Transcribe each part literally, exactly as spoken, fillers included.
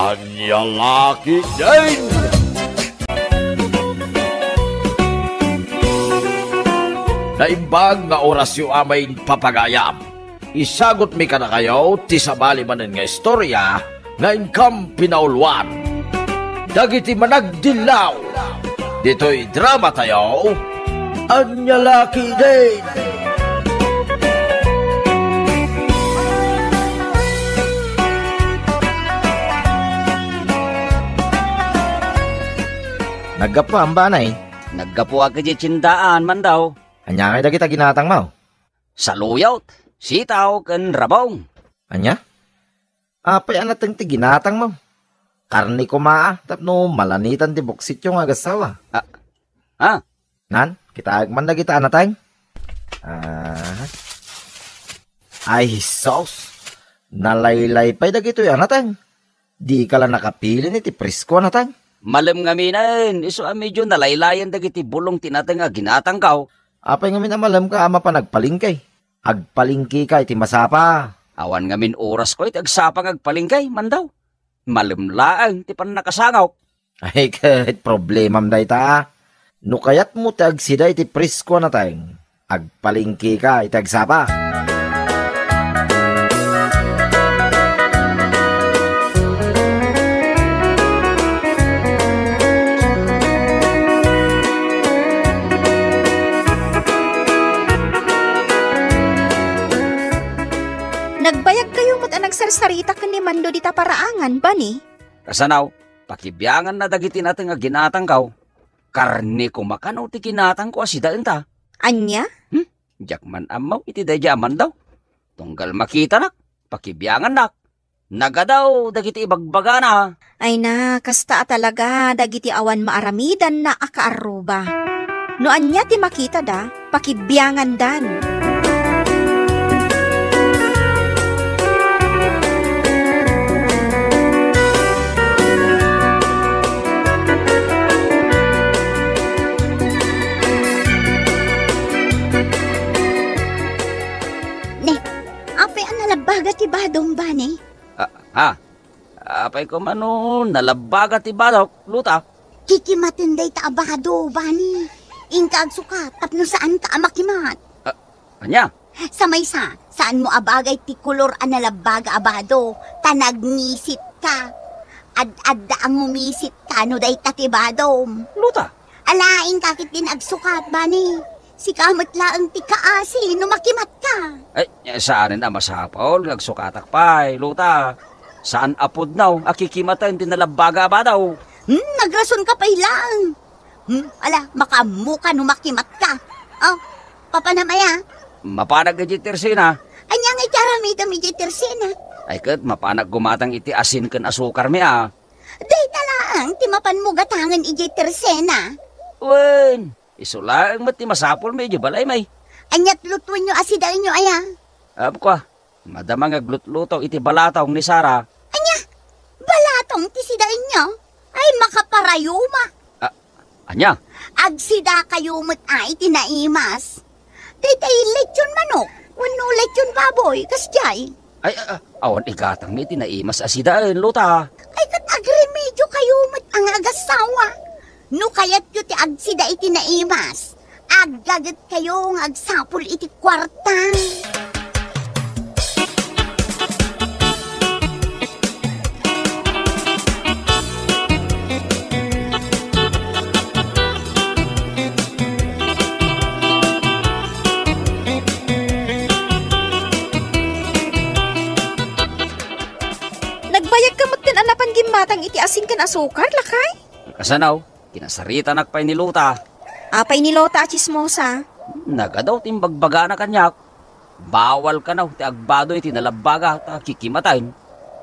Ania la ketdin? Naimbag nga orasyo a maipapagayam. Isagutmi kadakayo ti sabali manen nga istorya nga inkam pinauluan. Dagiti managdillaw ditoy dramatayo, Ania la ketdin? Naggapuam, Bani? Naggapuak idiay tiendaan, Mandaw. Ania ngay dagita ginatangmo? Saluyot, sitaw, ken rabong. Ania? Apay a nateng ti ginatangmo? Karne koma a, tapno malanitan ti buksityo nga agassawa. Ah, ah. Nan, kitaek man dagita a nateng. Ah. Ay, sus! Nalaylay pay dagitoy a nateng. Dika la nakapilin iti presko a nateng. Malem ngaminen, isu a medio nalaylayan dagiti bulong ti nateng a ginatangko. Apay ngamin a malemka a mapan agpalengke? Agpalengkeka iti masapa. Awan ngamin orasko iti agsapa nga agpalengke, Mandaw. Malem laeng ti pannakasangok. Ay, ket problemam dayta. No kayatmo ti agsida iti presko a nateng, agpalengkeka iti agsapa. Nagbayagkayo met a nagsarsarita ken ni Mando dita paraangan, Bani? Kasano, pakibianganna dagiti nateng a ginatangko. Karne koma kano ti ginatangko a sidaenta. Ania? Hmm? Diak man ammo iti daydiay a Mandaw. Tunggal makitanak, pakibiangannak. Nagadaw dagiti ibagbagana. Ay na, kasta a talaga dagiti awan maaramidanna a kaarruba. No ania ti makitada, pakibiangandan. Ne, apay a nalabbaga ti badom, Bani? Ah, ha? Apay koma no nalabbaga ti badok, Luta? Kikimaten dayta a bado, Bani. Inka agsukat tapno saanka a makimat. Ah, ania? Sa maysa, saanmo a bagay ti kolor a nalabbaga a bado, ta nagnisitka. Ad-adda a ngumisit ka no dayta ti badom. Luta? Ala, inka ketdin agsukat, Bani. Sika met laeng ti kaasi no makimatka. Ay, saanen a masapul nga agsukatak pay, Luta. Saan a pudno a kikimaten ti nalabbaga a bado. Hmm, nagrasonka pay laeng. Hmm, ala, makaammoka no makimatka. Oh, papanam aya? Mapanak idiay tersena. Ania nga iti aramidem idiay tersena? Ay ket, mapanak gumatang iti asin ken asukarmi a. Dayta laeng ti mapanmo gatangen idiay tersena. Wen, isu laeng met ti masapulmi idiay balaymi. Ania ti lutuenyo a sidaenyo aya? Apay kua, madama nga aglutluto iti balatong ni Sara. Ania? Balatong ti sidaenyo? Ay, makaparayuma. Ah, ania? Agsidakayo met a iti naimas. Daytay lechon manok wenno lechon baboy, kasdiay. Ay, ah, ah, awan igatangmi iti naimas a sidaen, Luta. Ay, ket agremediokayo met a nga agassawa. No kayatyo ti agsida iti naimas, aggagetkayo nga agsapul iti kuarta. Nagbayagka metten a napan gimmatang iti asin ken asukar, lakay? Kasano? Kinasaritanak pay ni Luta. Apay ni Luta a tsismosa? Nagadaw ti imbagbagana kaniak. Bawal kano ti agbado iti nalabbaga ta kikimaten.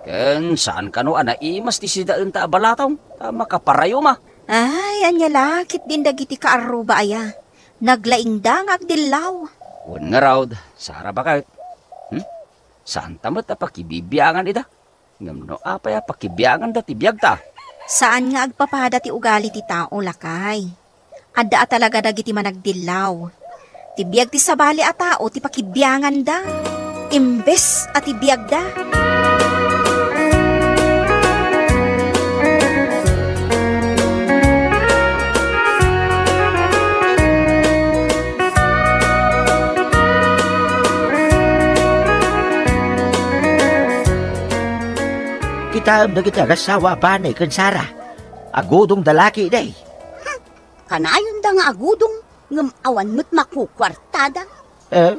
Ken saan kano a naimas ti sidaenta a balatong ta makaparayuma. Ay, ania la ketdin dagiti kaarruba aya? Naglaingda nga agdillaw. Wen ngarud, Sara, baket. Hmm? Saanta met a pakibibiangan ida? Ngem no apay a pakibianganda ti biagta? Saan nga agpapada ti ugali ti tao, lakay. Adda a talaga dagiti managdillaw. Ti biag ti sabali a tao ti pakibianganda, imbes a ti biagda. Kitaem dagiti agassawa a Banay ken Sara. Agudongda la ketdi. Hmm, kanayonda nga agudong, ngem awan met makukuartada. Eh,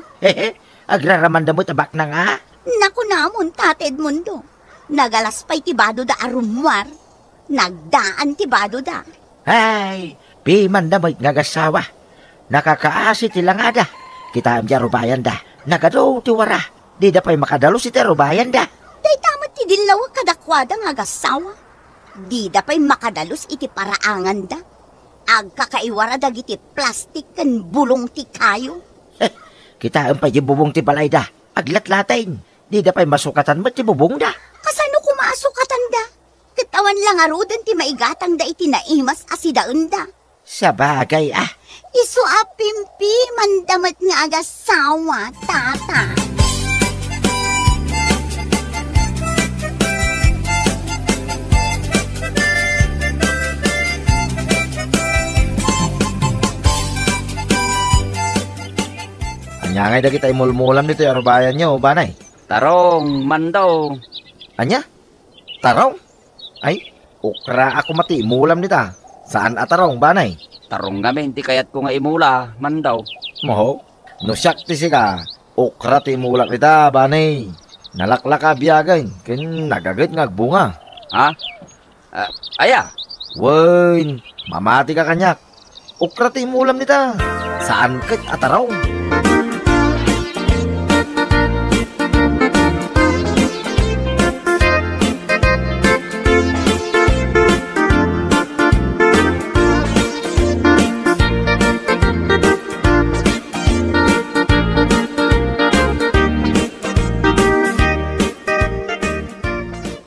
agraramanda met a baknang a? Nakunamon, Tata Edmundo. Nagalas pay ti badoda a rummuar. Nagdaan ti badoda. Ay, pimanda met nga agassawa. Nakakaasi ti langada. Kitaem ti arubayanda. Nagadu ti wara. Dida pay makadalus iti arubayanda. Dayta met ti dillawek kadakuada nga agassawa. Dida pay makadalus iti paraanganda. Agkakaiwara dagiti plastik ken bulong ti kayo. Eh, kitaem pay ti bubong ti balayda. Aglatlating. Dida pay masukatan met ti bubongda. Kasano koma a sukatanda? Ket awan la ngaruden ti maigatangda iti naimas a sidaenda. Sabagay a. Isu a pimpimanda met nga agassawa, Tata. Ania ngay dagita imulmulam ditoy arubayanyo, Banay? Tarong, Mandaw. Ania? Tarong? Ay, okra a koma ti imulam dita. Saan a tarong, Banay? Tarong ngamin ti kayatko nga imula, Mandaw. Mo, no siak ti sika, okra ti imulak dita, Banay. Nalaklaka a biagen, ken nagaget nga agbunga. Ha? Ah, aya? Wen, mamatika kaniak. Okra ti imulam dita. Saan ket a tarong.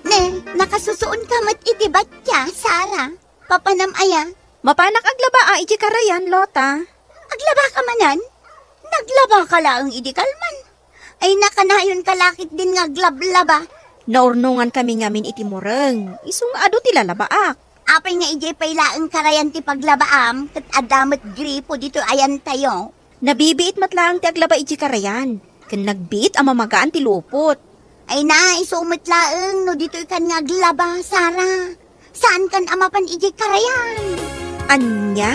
Ne, nakasusuonka met iti batya, Sara. Papanam aya? Mapanak aglaba a idiay karayan, Lota. Aglabaka manen? Naglabaka laeng idi kalman. Ay, nakanayonka la ketdin nga aglablaba. Naurnongankami ngamin iti mureng. Isu nga adu ti lalabaak. Apay nga idiay pay laeng karayan ti paglabaam, ket adda met gripo ditoy ayantayo. Nabibiit met laeng ti aglaba idiay karayan, ken nagbiit a mamagaan ti lupot. Ay na, isu met laeng no ditoykan nga aglaba, Sara. Saankan a mapan idiay karayan. Ania?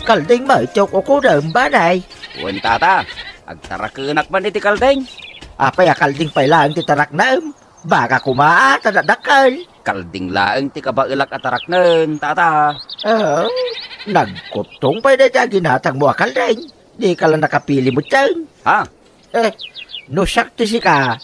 Kalding met ti uk-ukodem, Banay. Wen, Tata, agtarakenak man iti kalding. Apay a kalding pay laeng ti taraknem? Baka koma a ta dakdakkel. Kalding laeng ti kabaelak a taraknen, Tata. Ah, nagkuttong pay dayta a ginatangmo a kalding. Dika la nakapili metten. Ha? Eh, no siak ti sika,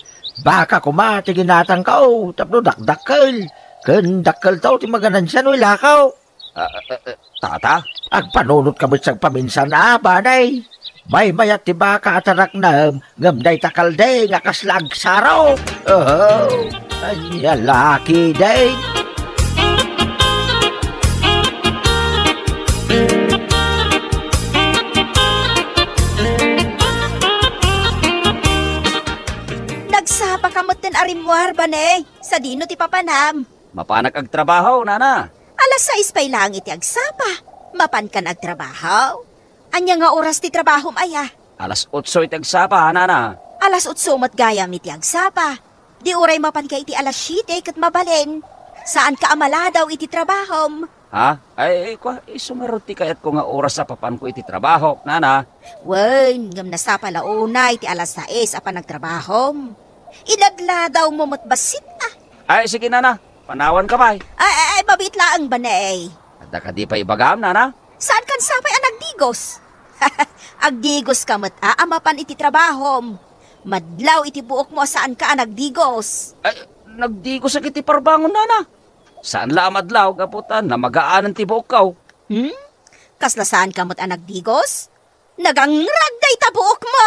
baka koma ti ginatangko tapno dakdakkel. Ken dakkelto ti maganansian no ilakaw. Ah, ah, ah, ah, Tata? Agpanunotka met sagpaminsan a, Banay. Maymayat ti baka a taraknem, ngem dayta kalding a kasla agsaro. Oh, ania la ketdi. Nagsapaka metten a rimmuar, Banay. Sadino ti papanam? Mapanak agtrabaho, nana. Alas sais pay laeng iti agsapa. Mapankan agtrabaho? Ania nga oras ti trabahom aya? Alas otso iti agsapa, nana. Alas otso met gayam iti agsapa. Di uray mapanka iti alas siete ket mabalin. Saanka a maladaw iti trabahom. Ha? Ay, kua, isu ngarud ti kayatko nga oras a papanko iti trabahok, nana. Wen, ngem nasapa la unay ti alas sais a panagtrabahom. Ilagladawmo met bassit, a. Ay, sige, nana. Panawanka pay. Ay, ay, ay, mabiit laeng, Banay. Adda kadi pay ibagam, nana? Saankan sapay a nagdigos? Agdigoska met a, a mapan iti trabahom. Madlaw iti buokmo a saanka a nagdigos. Ay, nagdigosak iti parbangon, nana. Saan la a madlaw gapu ta namagaanan ti buokko. Hmm? Kasla saanka met a nagdigos? Nagangrag dayta buokmo!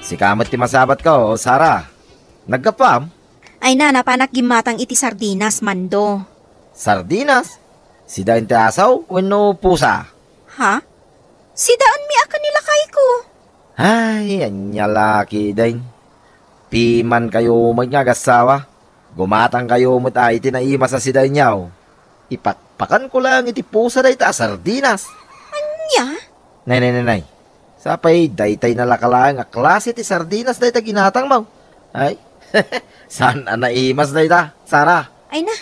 Sika met ti masabatko, Sara. Naggapuam? Ay na, napanak gimmatang iti sardinas, Mando. Sardinas? Sidaen ti asaw wenno pusa? Ha? Sidaenmi a ken ni lakayko. Ay, ania la ketdin. Pimankayo met nga agassawa. Gumatangkayo met a iti naimas a sidaenyo. Ipatpakanko laeng iti pusa dayta a sardinas. Ania? Nay, nay, nay, nay. Sapay daytay nalaka laeng a klase ti sardinas dayta ginatangmo. Ay, saan a naimas dayta, Sara? Ay na,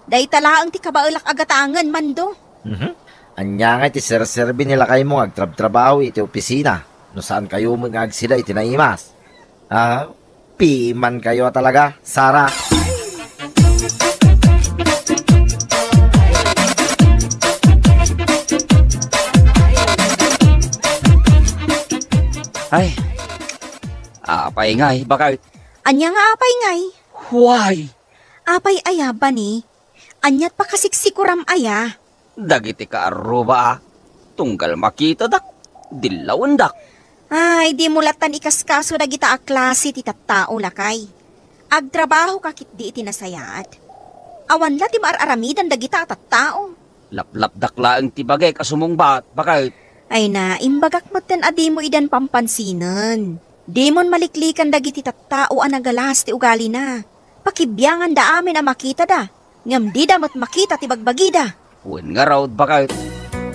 dayta laeng ti kabaelak a gatangen, Mando. Mhm. Ania ngay ti serserbi ni lakaymo nga agtrabtrabaho iti opisina no saankayo met nga agsida iti naimas? Ah, pimankayo a talaga, Sara. Ay, apay ngay, baket? Ania nga apay ngay? Why? Apay aya, Bani? Aniat pakasiksikuram aya? Dagiti kaarruba a, tunggal makitadak, dillawendak. Ay, dimo lattan ikaskaso dagita a klase ti tattao, lakay. Agtrabahoka ketdi iti nasayaat. Awan la ti maar-aramidan dagita a tattao. Laplapdak laeng ti bagek a sumungbat, baket. Ay na, imbagak metten a dimo idan pampansinen. Dimon maliklikan dagiti tattao a nagalas ti ugalina. Pakibianganda amin a makitada, ngem dida met makita ti bagbagida. Wen ngarud, baket.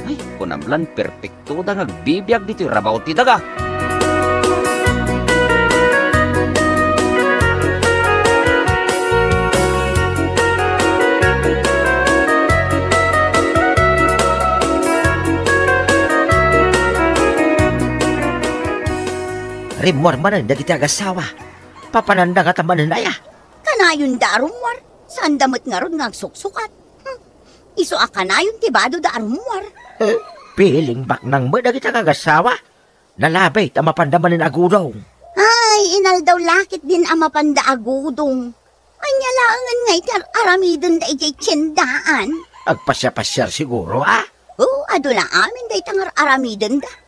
Ay, kunam lan perpektoda nga agbibiag ditoy rabaw ti daga. Rimmuar manen dagiti agassawa. Papananda ngata manen aya? Kanayonda a rummuar, saanda met ngarud nga agsuksukat. Hmm. Isu a kanayon ti badoda a rummuar. Eh, piling baknang met dagita nga agassawa. Nalabit a mapanda manen agudong. Ay, inaldaw la ketdin a mapanda agudong. Ania laengen ngay ti ar-aramidenda idiay tiendaan? Agpasiapasiar siguro, a? Oo, adu la amin dayta nga ar-aramidenda.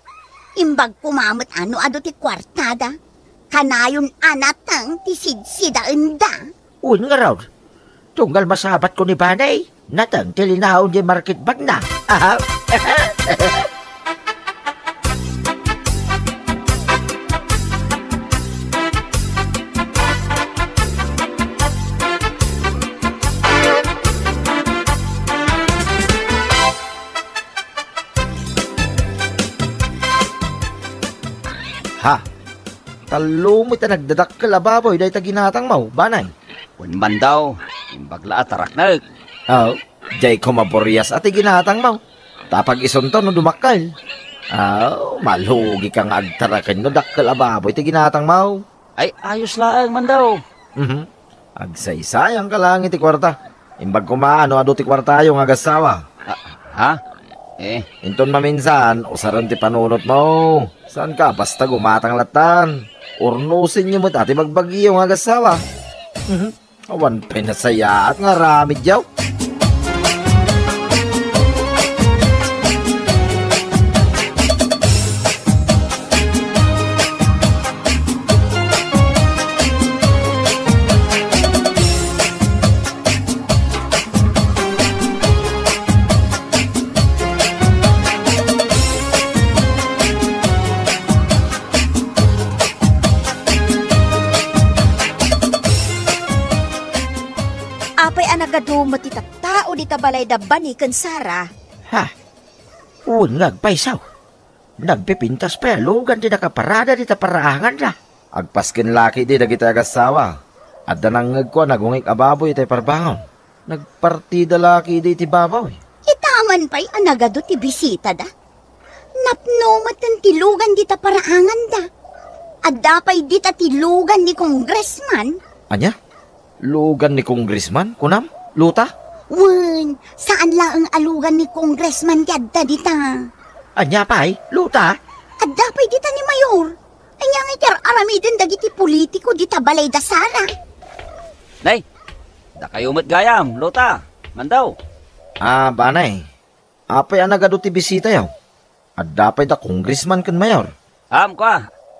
Imbag koma met a no adu ti kuartada, kanayon a nateng ti sidsidaenda. Wen ngarud, tunggal masabatko ni Banay, nateng ti linaon diay market bagna. Aha. Ha? Tallo met a nagdadakkel a baboy dayta ginatangmo, Banay. Wen man daw, imbag la a taraknek. Aw, diay koma burias a ti ginatangmo. Ta pag-isunto no dumakkel. Aw, malugika nga agtaraken no dakkel a baboy ti ginatangmo. Ay, ayos laeng man daw. Mhm. Agsaysayanka laeng iti kuarta. Imbag koma no adu ti kuartayo nga agassawa. Ah, ha? Eh. Inton maminsan, usaren ti panunotmo. Saanka basta gumatang lattan. Urnosenyo met a ti bagbagiyo nga agassawa. Mhm. Awan pay nasayaat nga aramidyo. Apay a nagadu met ti tattao dita balay da Bani ken Sara? Ha? Wen nga agpayso. Nagpipintas pay a lugan ti nakaparada dita paraanganda. Agpasken la ketdi dagiti agassawa. Adda nangngegko a nagungik a baboy itay parbangon. Nagpartida la ketdi iti baboy. Ita man pay a nagadu ti bisitada. Napno metten ti lugan dita paraanganda. Adda pay dita ti lugan ni Congressman. Ania? Lugan ni Congressman, kunam, Lota? Wen, saan laeng a lugan ni Congressman ti adda dita. Ania pay, Lota? Adda pay dita ni Mayor. Ania nga iti ar-aramiden dagiti politiko dita balay da Sara? Nay, dakayo met gayam, Lota. Mandaw. Ah, Banay. Apay a nagadu ti bisitayo? Adda pay da Congressman ken Mayor. Am, kua.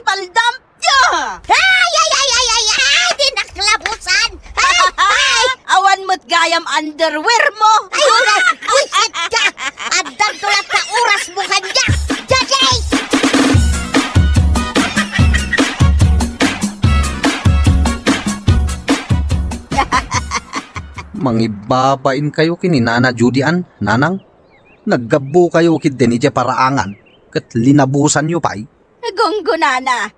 ti paldam. Ay, ay, ay, ay, ay, ay, di naklabusan. Ay, ay. Awan met gayam underwear mo. Ay, uray, buisit ka. Addan to latta oras mo kanya. Jajay! Mangibbabainkayo ken ni Nana Judy Ann, nanang. Naggabbukayo ketdin idiay paraangan, ket linabusanyo pay. Gunggonana,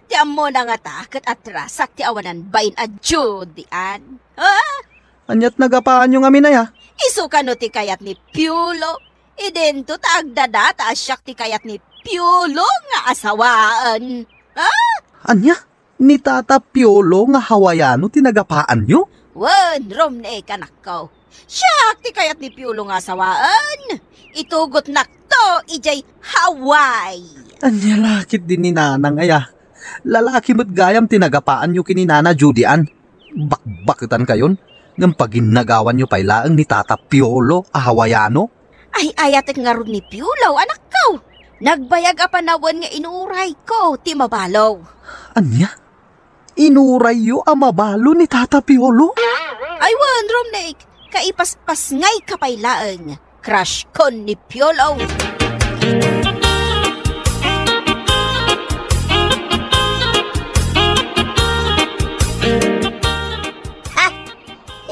ti ammona ngata ket atrasak ti awanan bain a Judy Ann. Ha? Ania't nagapaanyo ngamin aya? Isu kano ti kayat ni Piolo? Idinto ta agdadata a siak ti kayat ni Piolo nga asawaen. Ha? Ania? Ni Tata Piolo nga Hawaiano ti nagapaanyo? Wen, Romney, kanakko. Siak ti kayat ni Piolo nga asawaen. Itugotnakto idiay Hawaii. Ania la ketdin ni nanang aya? Lalaki met gayam ti nagapaanyo ken ni Nana Judy Ann. Bakbaketankayon, ngem paginnagawanyo pay laeng ni Tata Piolo a Hawaiano. Ay-ayatek ngarud ni Piolo, anakko. Nagbayag a panawen nga inurayko ti mabalo. Ania? Inurayyo a mabalo ni Tata Piolo? Ay wen, Romney, kaipaspasngayka pay laeng. Crush kon ni Piolo. Ha?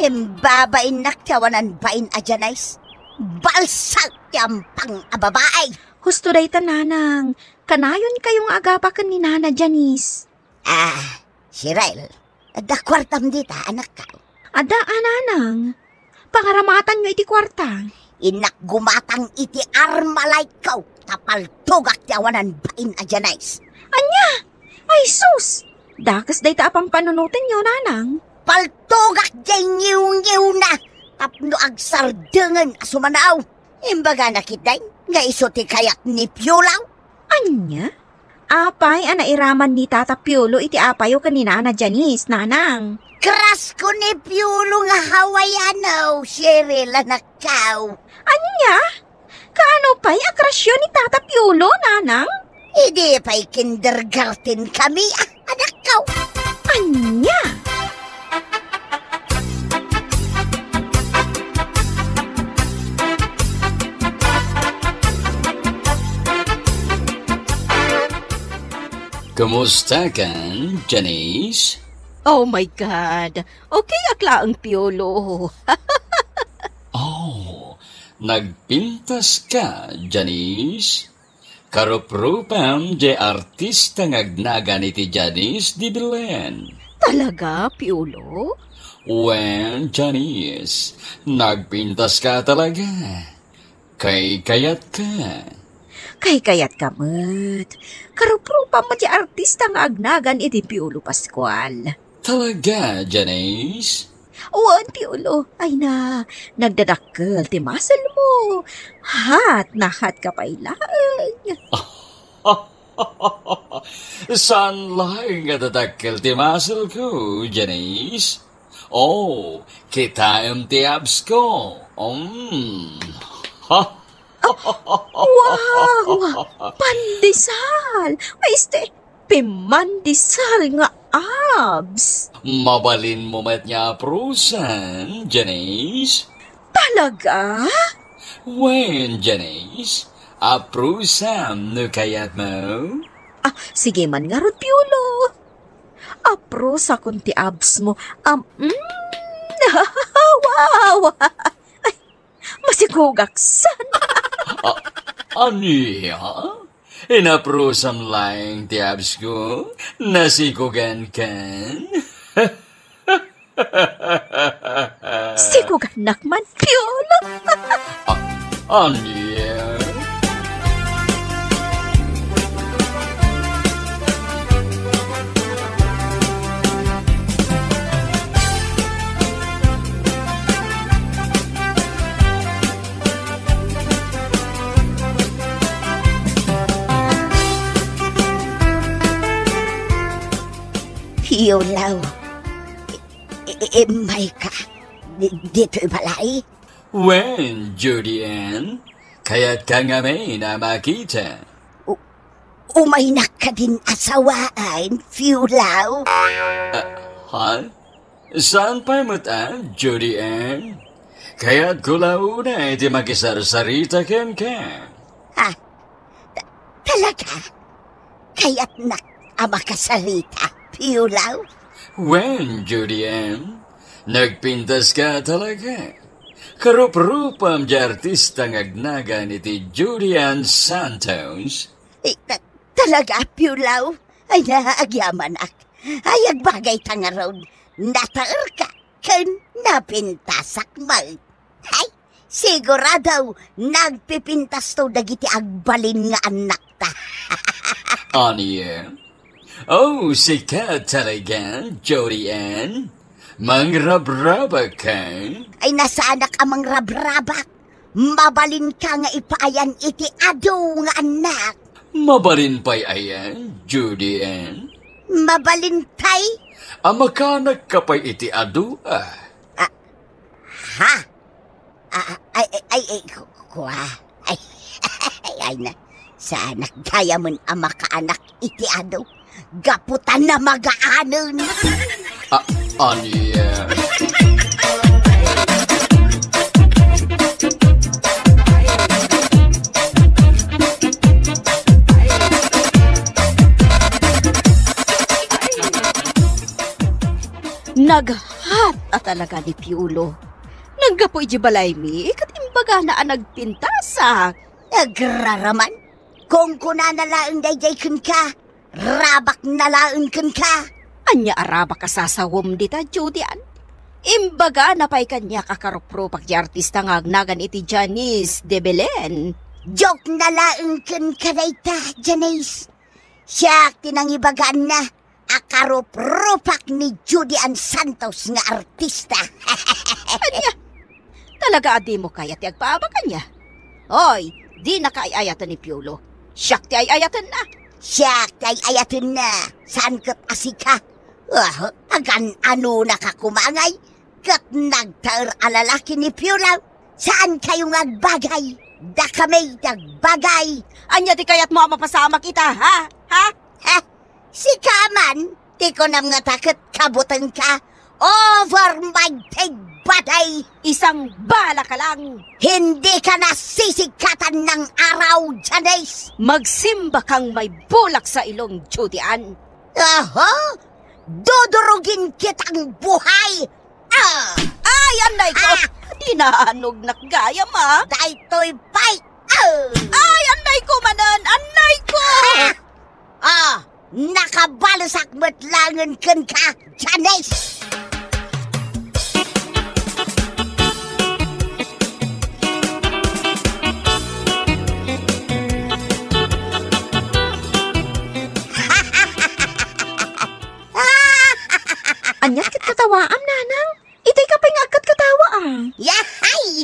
Imbabainnak ti awanan bain a Janice. Balsag ti ampang a babai. Husto dayta, nanang. Kanayonkayo nga agapaken ni Nana Janice. Ah, Cheryl, adda kuartam dita, anakko? Adda a, nanang. Pangaramatanyo iti kuarta. Innak gumatang iti armalayko, ta paltogak ti awanan bain a Janice. Ania? Ay sus! Dakes dayta a pampanunotenyo, nanang. Paltogak diay ngiwngiwna tapno agsardengen a sumanaw. Imbagana ketdin nga isu ti kayat ni Piolo. Ania? Apay a nairaman ni Tata Piolo iti apayo ken ni Nana Janice, nanang? Crush ko ni Piolo nga Hawaiano, Cheryl, anakko. Ania? Kaano pay a crushyo ni Tata Piolo, nanang? Idi pay kindergarten kami, ah, anakko. Ania? Kumusta ka, Janice? Oh my God! Okay ak laeng, Piolo. Oh, nagpintas ka, Janice? Karuprupam diay artista nga agnagan iti Janice de Belen. Talaga, Piolo? Wen, Janice, nagpintas ka talaga. Kaykayat ka. Kaykayat ka met. Karuprupam met ti artista nga agnagan iti Piolo Pascual. Talaga, Janice? Wen, Piolo. Ay na, nagdadakkel ti muscle mo. Hat na hat ka pay laeng. Saan laeng nga dadakkel ti muscle ko, Janice? Oh, kitaem ti abs ko. Mm. Wow! Pandesal! Ay, este, pimandesal nga abs! Mabalin mo met nga aprusan, Janice? Talaga? Wen, Janice, aprusam no kayat mo. Ah, sige man ngarud, Piolo. Aprusakon ti abs mo. Am, mm. Wow! Ay, masikugak san. Ah, ania? Inaprusam laeng ti abs ko? Nasikugan kan? Sikugannak man, Piolo. Ah, ania? Piolo, i-, i-, immayka. Di-, ditoy balay? Wen, Judy Ann, kayatka ngamin a makita. U-, umaynak kadin a sawaen, Piolo? Ah, ha? Saan pay met a, Judy Ann? Kayatko la unay ti makisarsarita kenka. Ah, ta-, talaga? Kayatnak a makasarita, Piolo? Wen, Judy Ann, Nagpintaska talaga. Karuprupam ti artista nga agnagan iti Judy Ann Santos. Eh, ta-, talaga, Piolo? Ay, na, agyamanak. Ay, agbagayta ngarud. Nataerka ken napintasak met. Hay, sigurado, nagpipintasto dagiti agbalin nga annakta. Ania? Oh, sika talaga, Judy Ann? Mangrabrabak ka? Ay, na saanak a mangrabrabak. Mabalinka nga ipaayan iti adu nga annak. Mabalin pay aya, Judy Ann? Mabalin pay? A makaanakka pay iti adu, a. Ah, ha? Ah, ay, ay, ay, ay, ku-, kua. Ay, ay, ay na. Saanak gayamen a makaanak iti adu. Gapu ta namagaanen. A-, ania? Naghat a talaga ni Piolo. Naggapu iti balaymi, ket imbagana a nagpintasak. Agraraman, kunkunana laeng daydiay kenka, rabakna laeng kenka. Ania a rabak a sasawem dita, Judy Ann? Imbagana pay kaniak a karuprupak ti artista nga agnagan iti Janice de Belen. Joke na laeng kenka dayta, Janice. Siak ti nangibagaanna a karuprupak ni Judy Ann Santos nga artista. Ania? Talaga a dimo kayat ti agpaabak, ania? Oy, dinaka ay-ayaten ni Piolo. Siak ti ay-ayatenna. Siak ti ay-ayatenna. Saan ket a sika? Ah, agan-anonaka koma ngay. Ket nagtaer a lalaki ni Piolo. Saan kayo nga agbagay? Dakami ti agbagay. Ania ti kayatmo a mapasamak ita, ha? Ha? Ha? Sika man, ti kunam ngata ket kabutengka. Over my dead body. Isang bala ka lang. Hindi ka nasisigkatan ng araw, Janice. Magsimba kang may bulak sa ilong, Judy Ann. Aha! Dudurugin kitang buhay! Ah! Ay, anay ko! Ah! Dinanognak gayam, ah! Daytoy pay! Ah! Ay, anay ko manen! Anay ko! Ah! Ah! Nakabalesak met laengen kenka, Janice! Ania ti katawaam, nanang? Itay ka pay nga agkatkatawa, ah. Yahay!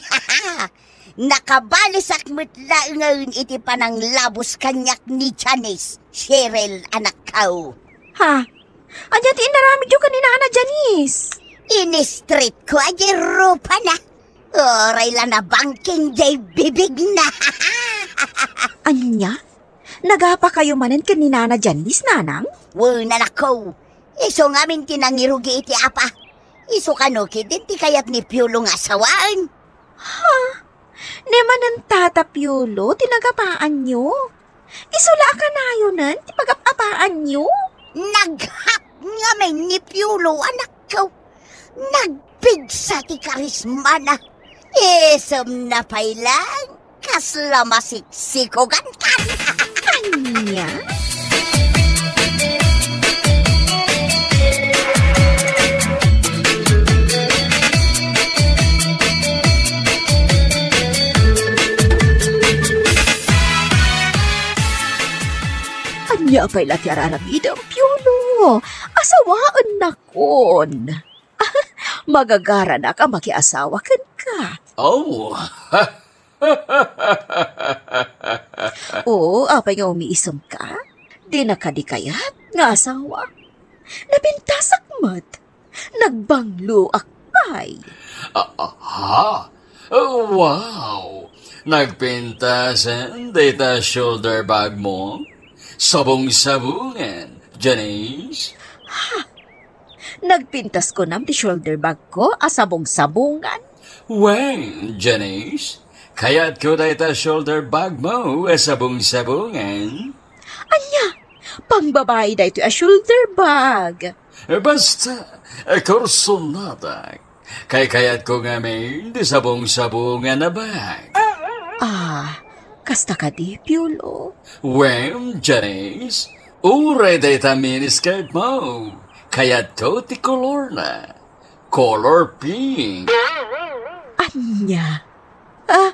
Nakabalesak met laengen iti pananglabos kaniak ni Janice, Cheryl, anakko. Ha? Ania ti inaramidyo ken ni Nana Janice? Inistritko a di rupana. Uray la nabangking diay bibigna. Ania? Nagapakayo manen ken ni Nana Janice, nanang? Wen, anakko. Isu ngamin ti nangirugi iti apa. Isu kano ketdin ti kayat ni Piolo nga asawaen. Ha? Ni manen Tata Piolo ti nagapaanyo? Isu la a kanayonen ti pagap-apaanyo? Naghat ngamin ni Piolo, anakko. Nagpigsa ti karismana. Isemna pay lang. Kasla masiksikogan kan. Ania? Ania pay la ti araramidem, Piolo? Asawaennakon. Magagaranak a makiasawa kenka. Oh. Oo, apay nga umiisemka? Dina kadi kayat nga asawa? Napintasak met. Nagbangloak pay. Ah, aha. Oh, wow! Nagpintasan dayta shoulder bag mo? Sabong-sabongan, Janice? Ha? Nagpintas kunam ti shoulder bag ko a sabong-sabongan? Wen, Janice, kayatko dayta shoulder bag mo a sabong-sabongan. Ania? Pangbabai daytoy a shoulder bag. Basta, kursonadak. Kaykayatko ngamin ti sabong-sabong a nabag. Ah, kasta kadi, Piolo? Wen, Janice, uray dayta miniskirt mo. Kayatko ti kolorna. Color pink. Ania? Ah,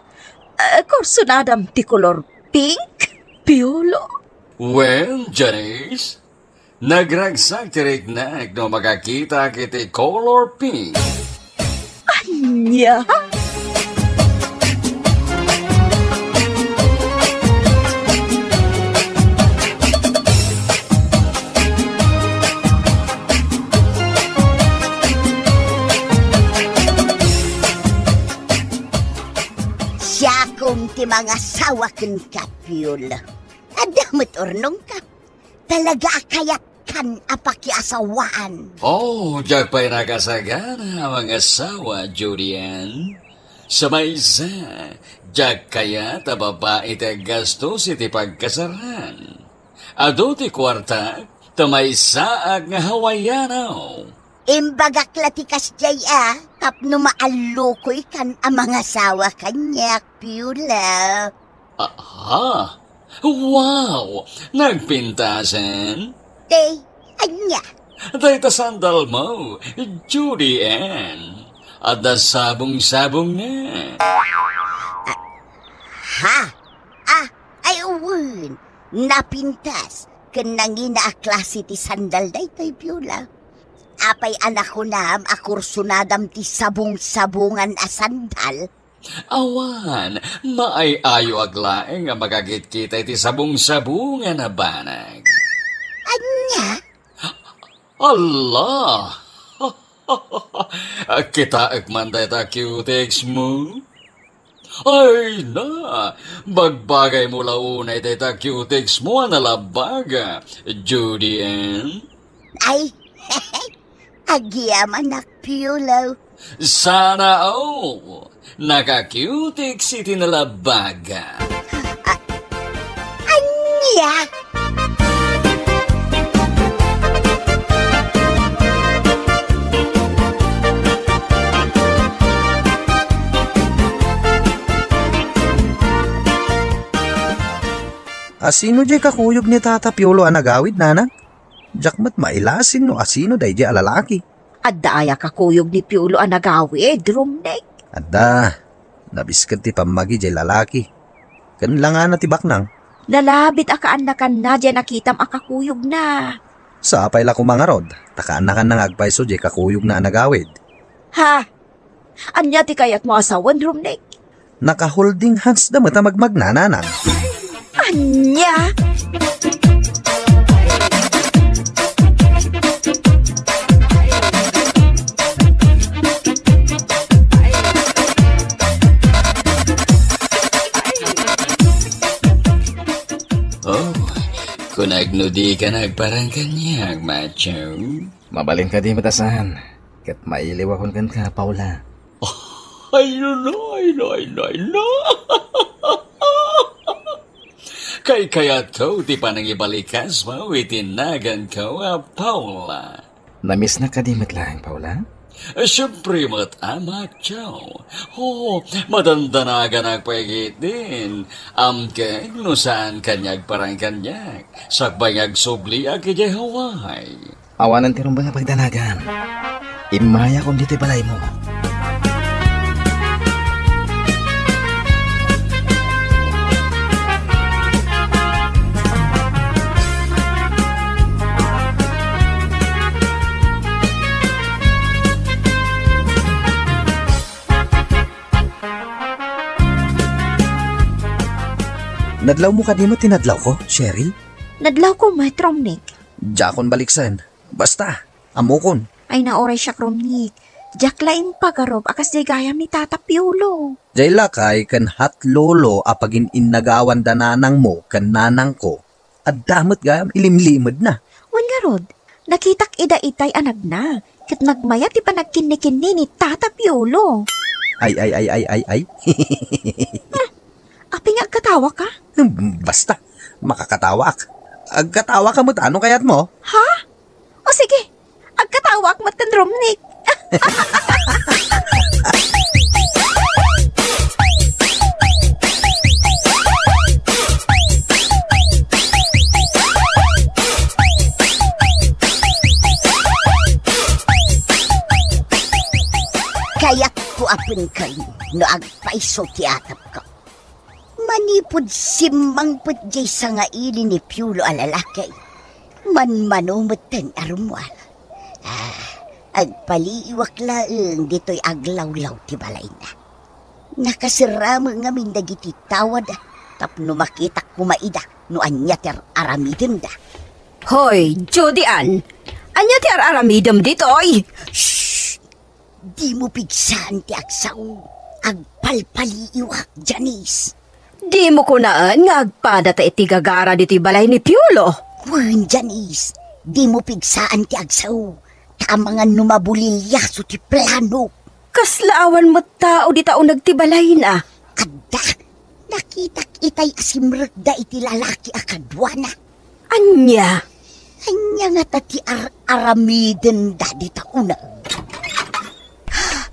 ah, kursunadam ti color pink, Piolo? Wen, Janice, nagragsak ti riknak no makakitak iti color pink. Ania? Siakon ti mangasawa kenka, Piolo. Adda met urnongka. Talaga a kayatkan a pakiasawaan. Oh, diak pay nakasagana a mangasawa, Judy Ann. Sa maysa, diak kayat a babai ti aggastos iti pagkasaraan. Adu ti kuartak, ta maysaak nga Hawaiano. Imbagak la ti kasdiay a, tapno maallukoykan a mangasawa kaniak, Piolo. Aha! Wow! Nagpintasen? Te, ania? Dayta sandal mo, Judy Ann. Adda sabong-sabong na. Ha? Ah, ay, wen. Napintas ken nangina a klase ti sandal daytoy, Piolo. Apay a nakunam a kursunadam ti sabong-sabongan a sandal? Awan, maay-ayoak laeng a makakitkita iti sabong-sabongan a banag. Ania? Allah! Kitaek man dayta cutex mo? Ay na, bagbagaymo la unay dayta cutex mo a nalabaga, Judy Ann. Ay, agyamanak, Piolo. Sana all. Naka-cutex iti nalabaga. A-, ania? Asino diay kakuyog ni Tata Piolo a nagawid, nanang? Diak met mailasin no asino daydiay a lalaki. Adda aya kakuyog ni Piolo a nagawid, Romnek? Adda. Nabisked ti pammagi diay lalaki. Ken langana ti baknang. Nalabit a kaannakanna diay nakitam a kakuyogna. Sapay la koma ngarud, ta kaannakanna nga agpayso diay kakuyogna a nagawid. Ha? Ania ti kayatmo a sawen, Romnek? Naka-holding hands da met a magmagna, nanang. Ania? Oh, kunak no dika nagparang kaniak, macho. Mabalin kadi met a saan, ket mailiwakon kenka, Paula. Ay, no, no, ay, no, ay, no, ay, no. Kaykayatko ti panangibalikasmo iti naganko a Paula. Namisnak kadi met laeng, Paula? Siempre met, Amak Joe. Oh, madandanaganak pay ketdin. Amkek no saan kaniak parang kaniak. Sakbay nga agsubliak idiay Hawaii. Awanen ti rumbeng a pagdanagan. Immayakon ditoy balaymo. Nadlawmo kadi met ti nadlawko, Cheryl? Nadlawko met, Romnick. Diakon baliksen. Basta, ammokon. Ay, nauray siak, Romnick. Diak la impagarup a kasdiay gayam ni Tata Piolo. Jay lakay ken Hot Lolo a pagin-innagawan da nanangmo ken nanangko. Adda met gayam ilimlimedna. Wen ngarud, nakitak ida itay a nagna, ket nagmayat ti panagkinnikinni ni Tata Piolo. Ay, ay, ay, ay, ay, ay. Hmm, apay nga agkatawaka? Hmm, basta, makakatawak. Agkatawaka met no kayatmo. Ha? O sige, agkatawak met ken Romnick. Agpayso ti atapko. Manipud simmangpet diay sangaili ni Piolo a lalaki, manmano metten a rummuar. Ah, agpaliiwak laeng ditoy aglawlaw ti balayna. Nakaserrame ngamin dagiti tawad tapno makitak koma ida no ania ti ar-aramidenda. Hoy, Judy Ann! Ania ti ar-aramidem ditoy? Shh! Dimo pigsaan ti agsao. Agpalpaliiwak, Janice. Dimo kunaen nga agpadata iti gagara ditoy balay ni Piolo? Wen, Janice. Dimo pigsaan ti agsao. Ta amangan no mabuliliaso ti plano. Kasla awan met tao dita uneg ti balayna. Adda. Nakitak itay a simrekda iti lalaki a kaduana. Ania? Ania ngata ti ar-aramidenda dita uneg?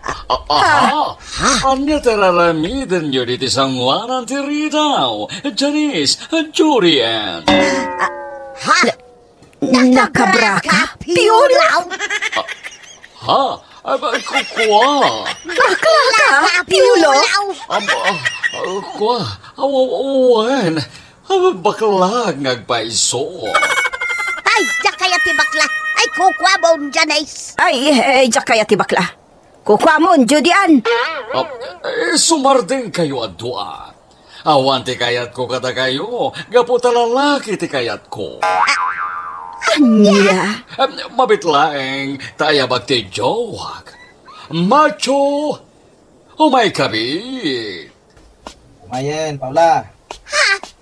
A-, aha! Ha? Ania ti ar-aramidenyo ditoy sangoanan ti ridaw, Janice, Judy Ann? Ah, ha? Na-, nakabraka, Piolo? Ha? Ah, ba, ku-, kua. Bakla ka, Piolo? Am-, ah, ah, kua. Aw, aw, wen. Ah, bakla nga agpayso. Ay, diak kayat ti bakla. Ay, kukuamon, Janice. Ay, eh, diak kayat ti bakla. Kukuamon, Judy Ann. Ah, eh, sumardengkayo a dua. Awan ti kayatko kadakayo, gapu ta lalaki ti kayatko. Ania? Em, mabit laeng ta ayabak ti jowak. Macho! Umayka bi! Umayen, Paula.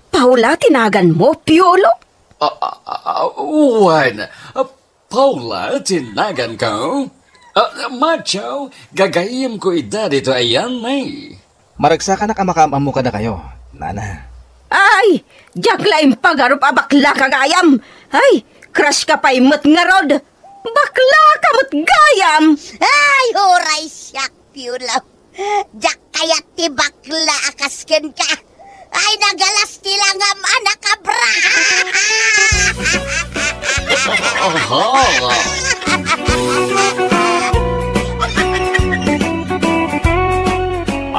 Paula ti naganmo, Piolo? Ah, ah, ah, wen. Ah, Paula ti naganko. Ah, Macho, gagayyemko ida ditoy a Yanni. Maragsakanak a makaam-ammo kadakayo, nana. Ay, diak la impagarup a bakla ka gayam. Ay, crush ka pay met ngarud. Bakla ka met gayam. Ay, uray siak, Piolo. Diak kayat ti bakla a kas kenka. Ay, nagalas ti langam a nakabra. Aha.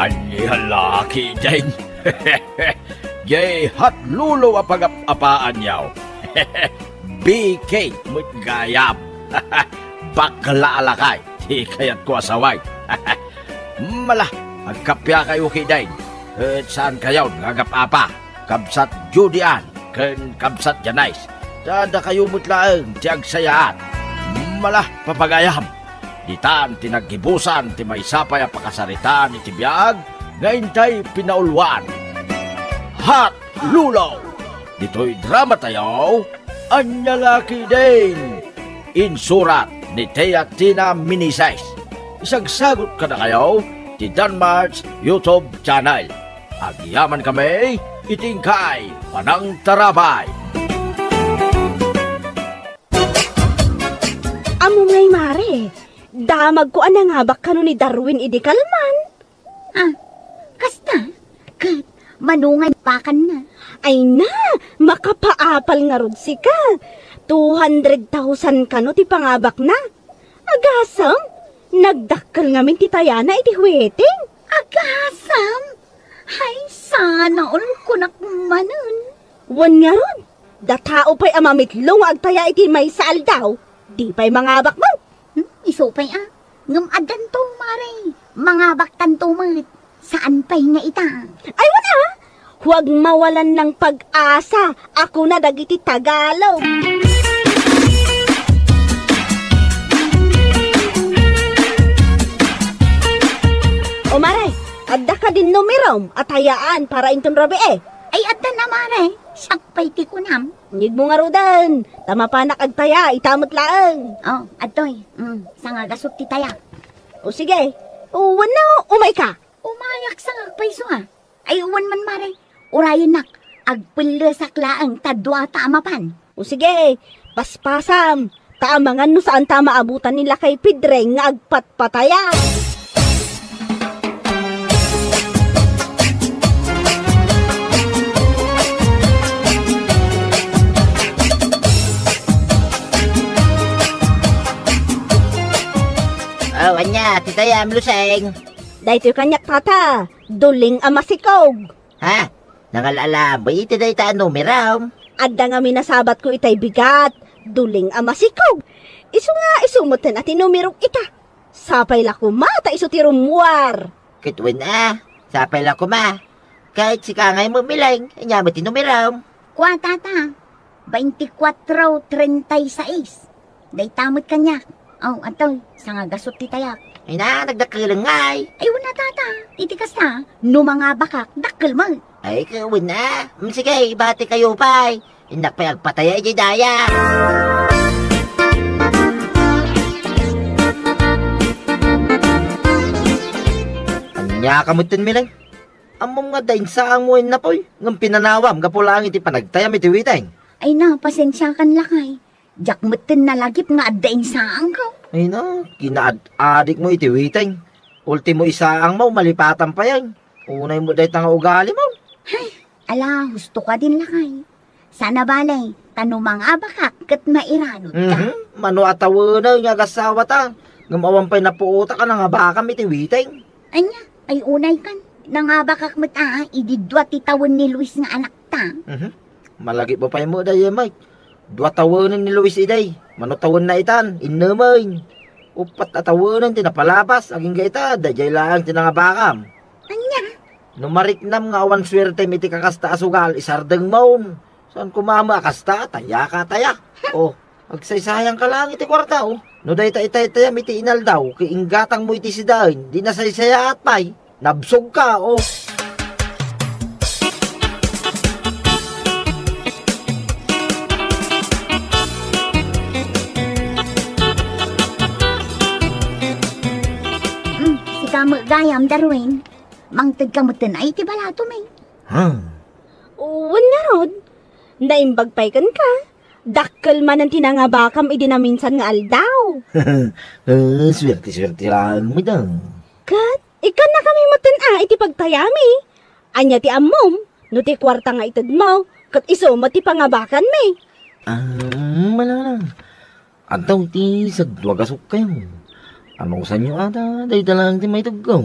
Ania la ketdin? Diay hatlulo a pagap-apaanyo. Bikig met gayam. Bakla a lakay ti kayatko a saway. Mala, agkappiakayo ketdin, ket saankayon nga agap-apa, kabsat Judy Ann ken kabsat Janice, ta dakayo met laeng ti agsayaat. Mala, papagayam, ditan ti naggibusan ti maysa pay a pakasaritaan iti biag nga intay pinauluan. Hatlulo! Ditoy dramatayo, Ania la ketdin? Insurat ni Tia Tina Meneses. Isagsagut kadakayo ti Danmart's YouTube channel. Agyamankami iti inkay panangtarabay. Ammom ngay, Mare, damagko a nangabak kano ni Darwin idi kalman. Ah, kasta? Ket mano nga impakanna? Ay na, makapaapal ngarud sika. Two hundred thousand kano ti pangabakna. Agasem, nagdakkel ngamin ti tayana iti huweteng. Agasem? Ay, sana all kunak manen. Wen ngarud, datao pay a mamitlo nga agtaya iti maysa aldaw, di pay mangabak met. Hmm, isu pay a. Ngem addanto, Mare. Mangabaktanto met. Saan pay nga ita? Ay, wala. Huwag mawalan ng pag-asa, a kuna dagiti Tagalog. O, Mare, adda kadin numerom a tayaan para inton rabii? Ay, adda na, Mare. Siak pay ti kunam. Inyegmo ngaruden, ta mapanak agtaya, ita met laeng. Oh, adtoy. Mm, sangagasut ti taya. O sige. O, wenno, umayka. Umayak sangak payso a. Ay, wen man, Mare. Urayennak, agpellesak laeng ta dua ta a mapan. O sige, paspasam. Ta amangan no saanta a maabutan ni Lakay Pedreng nga agpatpataya. Oh, ania, ti tayam, Luseng? Daytoy kaniak, tata, duling a masikog. Ha? Nangal-ala met iti dayta a numerom? Adda ngamin a sabatko itay bigat, duling a masikog. Isu nga, isu metten a ti numerok ita. Sapay la koma ta isu ti rummuar. Ket wen a, sapay la koma. Ket sika ngay met, Mileng, ania met ti numerom? Kua, tata, veinticuatro treinta y seis. Dayta met kaniak. Aw, antoy, sangagasut ti tayak. Ay na, nagdakkeleng ngay. Ay, wen a, tata. Iti kasta, no mangabakak, dakkel met. Ay, ket wen a. Mm, sige, ibati kayo pay. Innak pay agpataya idiay daya. Ania ka metten, Mileng? Ammom nga adda insaangmo, Napoy, ngem pinanawam gapu laeng iti panagtayam iti witeng. Ay na, pasensiakan lakay. Diak metten nalagip nga adda insaangko. Ay na, kinaad-adikmo iti witeng. Ultimo isaangmo, malipatan pay ay. Unay met dayta nga ugalimo. Ay, ala, husto ka din lakay. Saan a bale, ta no mangabakak ket mairanod ka. Mhm. Mano a tawenen nga agasawata, ngem awan pay napuotak a nangabakam iti witeng. Ania, ay unay kan, nangabakak met a, idi dua ti tawen ni Luis nga anakta. Mhm. Malagipmo pay met dayta, Mike. Dua tawenen ni Luis idi, mano tawenna itan, innemen. Uppat a tawenen ti napalabas, agingga ita, daydiay laeng ti nangabakam. Ania? No mariknam nga awan suertem iti kakasta a sugal, isardengmon. Saan koma met a kasta, taya ka, taya. O, agsaysayangka laeng iti kuarta, o. No dayta itaytayam iti inaldaw, ket inggatangmo iti sidaen, di nasaysayaat pay. Nabsog ka, o. Hmm, sika met gayam, Darwin. Mangted ka metten ay ti balatom, eh. Ha? Wen ngarud, naimbag pay kenka. Dakkel manen ti nangabakam idi naminsan nga aldaw. Eh, suerte-suerte laeng met a. Ket, ikkannakami metten a iti pagtayami. Ania ti ammom, no ti kuarta nga itedmo, ket isu met ti pangabakanmi. Ah, mala, mala. Adda ti sadua gasukkayo. Anusanyo ata, dayta laeng ti maitedko.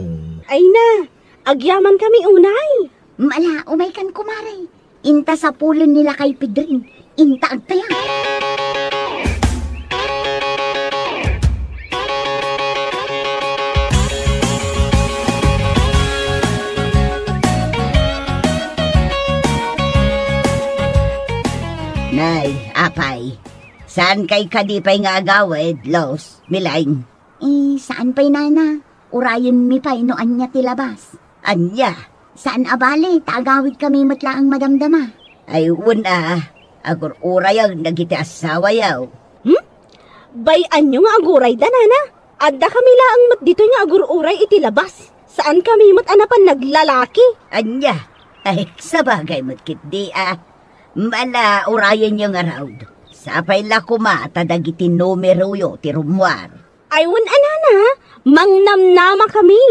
Ay na, agyamankami unay. Mala, umaykan, kumare. Inta sapulen ni lakay Pedring. Inta agtaya. Nay, apay, saan kay kadi pay nga agawid, Los, Mileng? Eh, saan pay, nana? Urayenmi pay no ania ti labas. Ania? Saan a bale, ta agawidkami met laeng madamdama. Ay, wen a, agur-urayang dagiti assawayo. Hmm? Bay-anyo nga agurayda, nana? Addakami laeng met ditoy nga agur-uray iti labas. Saankami met a napan naglalaki. Ania? Ay, sabagay met ketdi a. Mala, urayenyo ngarud. Sapay la koma ta dagiti numeroyo ti rummuar. Ay, wen a, nana, mangnamnamakami.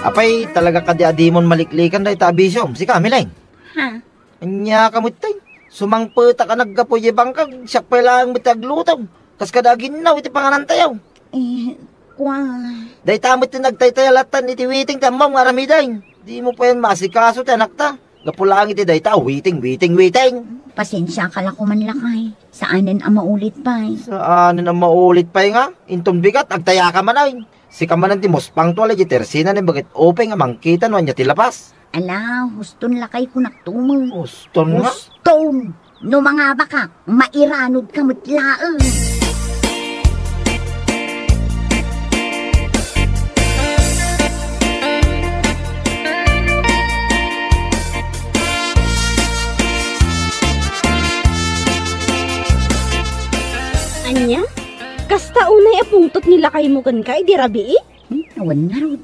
Apay, talaga kadi a dimon maliklikan dayta a bisiom, sika, Mileng? Ha? Ania ka met tay? Sumangpetak a naggapu idiay bangkag, siak pay laeng met ti agluto. Kas kada aginnaw iti panganantayo. Eh, kua. Dayta met ti nagtaytayalatan iti witeng ti ammom nga aramiden. Dimo payen maasikaso ti anakta. Gapu laeng iti dayta a witeng, witeng, witeng. Pasensiaka la koman, lakay. Saanen a maulit pay. Saanen a maulit pay nga? Inton bigat, agtayaka manen. Sika manen ti muspangto a lay di tersina ni Bagit Upeng a mangkita no ania ti labas. Ala, huston lakay kunak tumen. Huston nga? Huston! No mangabakak, mairanod ka met laeng. Ania? Kasta unay a pungtot ni lakaymo kenka idi rabii? Hmm, awan ngarud.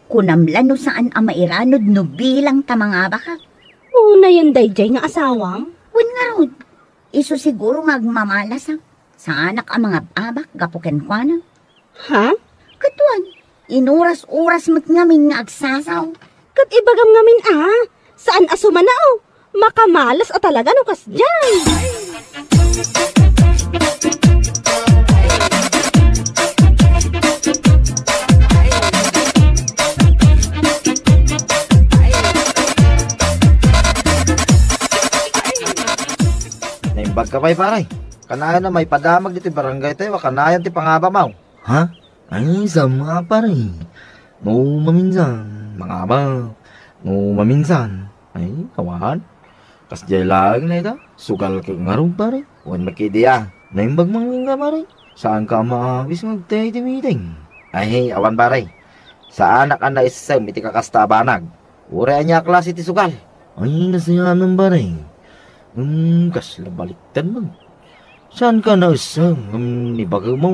Kunam la no saan a mairanod no bilang ta mangabakak. Unayen daydiay nga asawam? Wen ngarud, isu siguro nga agmamalasak. Saanak a mangab-abak gapu kenkuana. Ha? Ket wen, inuras-uras met ngamin nga agsasaw. Ibagam ngamin a, saan a sumana, o. Makamalas a talaga no kasdiay. Naimbag ka pay, pare. Kanayon a maipadamag ditoy barangay tayo, kanayon ti pangabam, aw. Ha? Ay, saan nga, pare? No maminsan, mangabam. No maminsan, ay, awan. Kasdiay laeng dayta. Sugal ka ngarud, pare. Wen makidiya. Naimbag man nga, pare. Saan ka maawis nga agtay ti meeting? Ay, awan, pare. Saanak a naissem iti kakasta a banag. Uray ania a klase ti sugal? Ay, nasayanan, pare. Hmm, kasla baliktad man. Saan ka naissem ngem ibagam a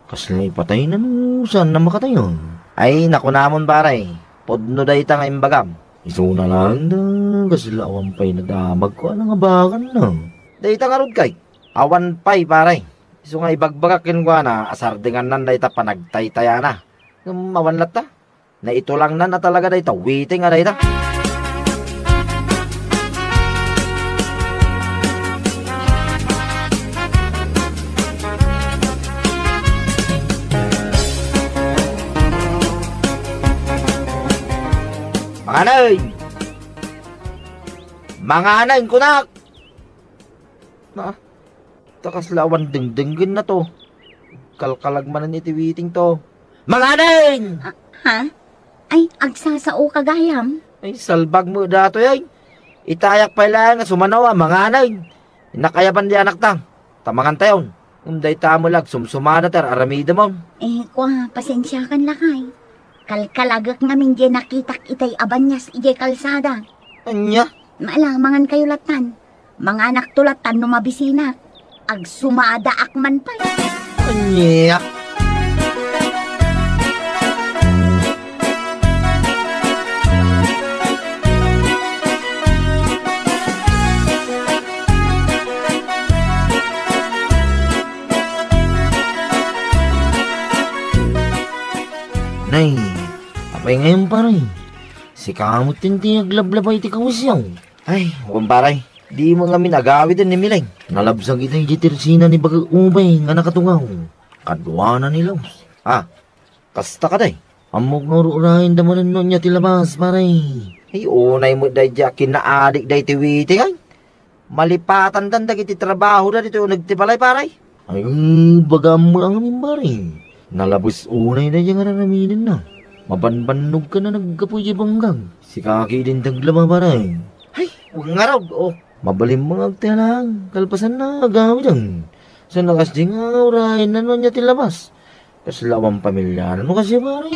kasla ipatayna no saan a makatayon? Ay, nakunamon, pare. Pudno dayta nga imbagam. Isuna laeng da, kasla awan pay nadamagko a nangabakanna. Dayta ngarud kay? Awan pay, pare. Isu nga ibagbagak kenkuana a sardingannan dayta panagtaytayana. Ngem awan latta. Naitulangnan a talaga dayta waiting a dayta. Manganeng! Manganeng, kunak! Na, ta kasla awan dengdenggenna to. Kalkalag manen iti waiting to. Manganeng! Ah, ha? Ay, agsasao ka gayam? Ay, salbag met datoy, ay. Itayak pay laeng nga sumanaw a manganeng. Innak ayaban di anakta. Ta mangantayon. Ngem dayta met la agsumsumada ti ar-aramidem. Eh, kua, pasensiakan lakay. Kalkalagek ngamin diay nakitak itay a banias idiay kalsada. Ania? Maala, mangankayo lattan. Manganakto lattan no mabisinak. Agsumadaak man pay. Ania? Nay, apay ngayon, pare? Sika met ti aglablaba iti kawisyo. Ay, kumpare, dimo ngamin agawiden ni Mileng. Nalabsag ita idiay tersina ni Bagak Ubay nga nakatungaw. Kaduana ni Laos. Ah, kasta kadi? Ammok nga ur-urayen da manen no ania ti labas, pare. Ay, unay met daydi a kinaadik daydi waiting, ay. Malipatan dan dagiti trabaho da ditoy uneg ti balay, pare. Ay, bagam met a ngamin, pare. Nalabes unay daydi nga ar-aramidenna. Mabanbannog ken a naggapu idiay banggang. Sika ketdin ti aglaba, pare. Ay, wen ngarud, o. Mabalin nga agtay lang. Kalpasanna, agawiden. Saan a kasdi nga urayenna no ania ti labas. Kasla awan pamiliana no kasdi, pare.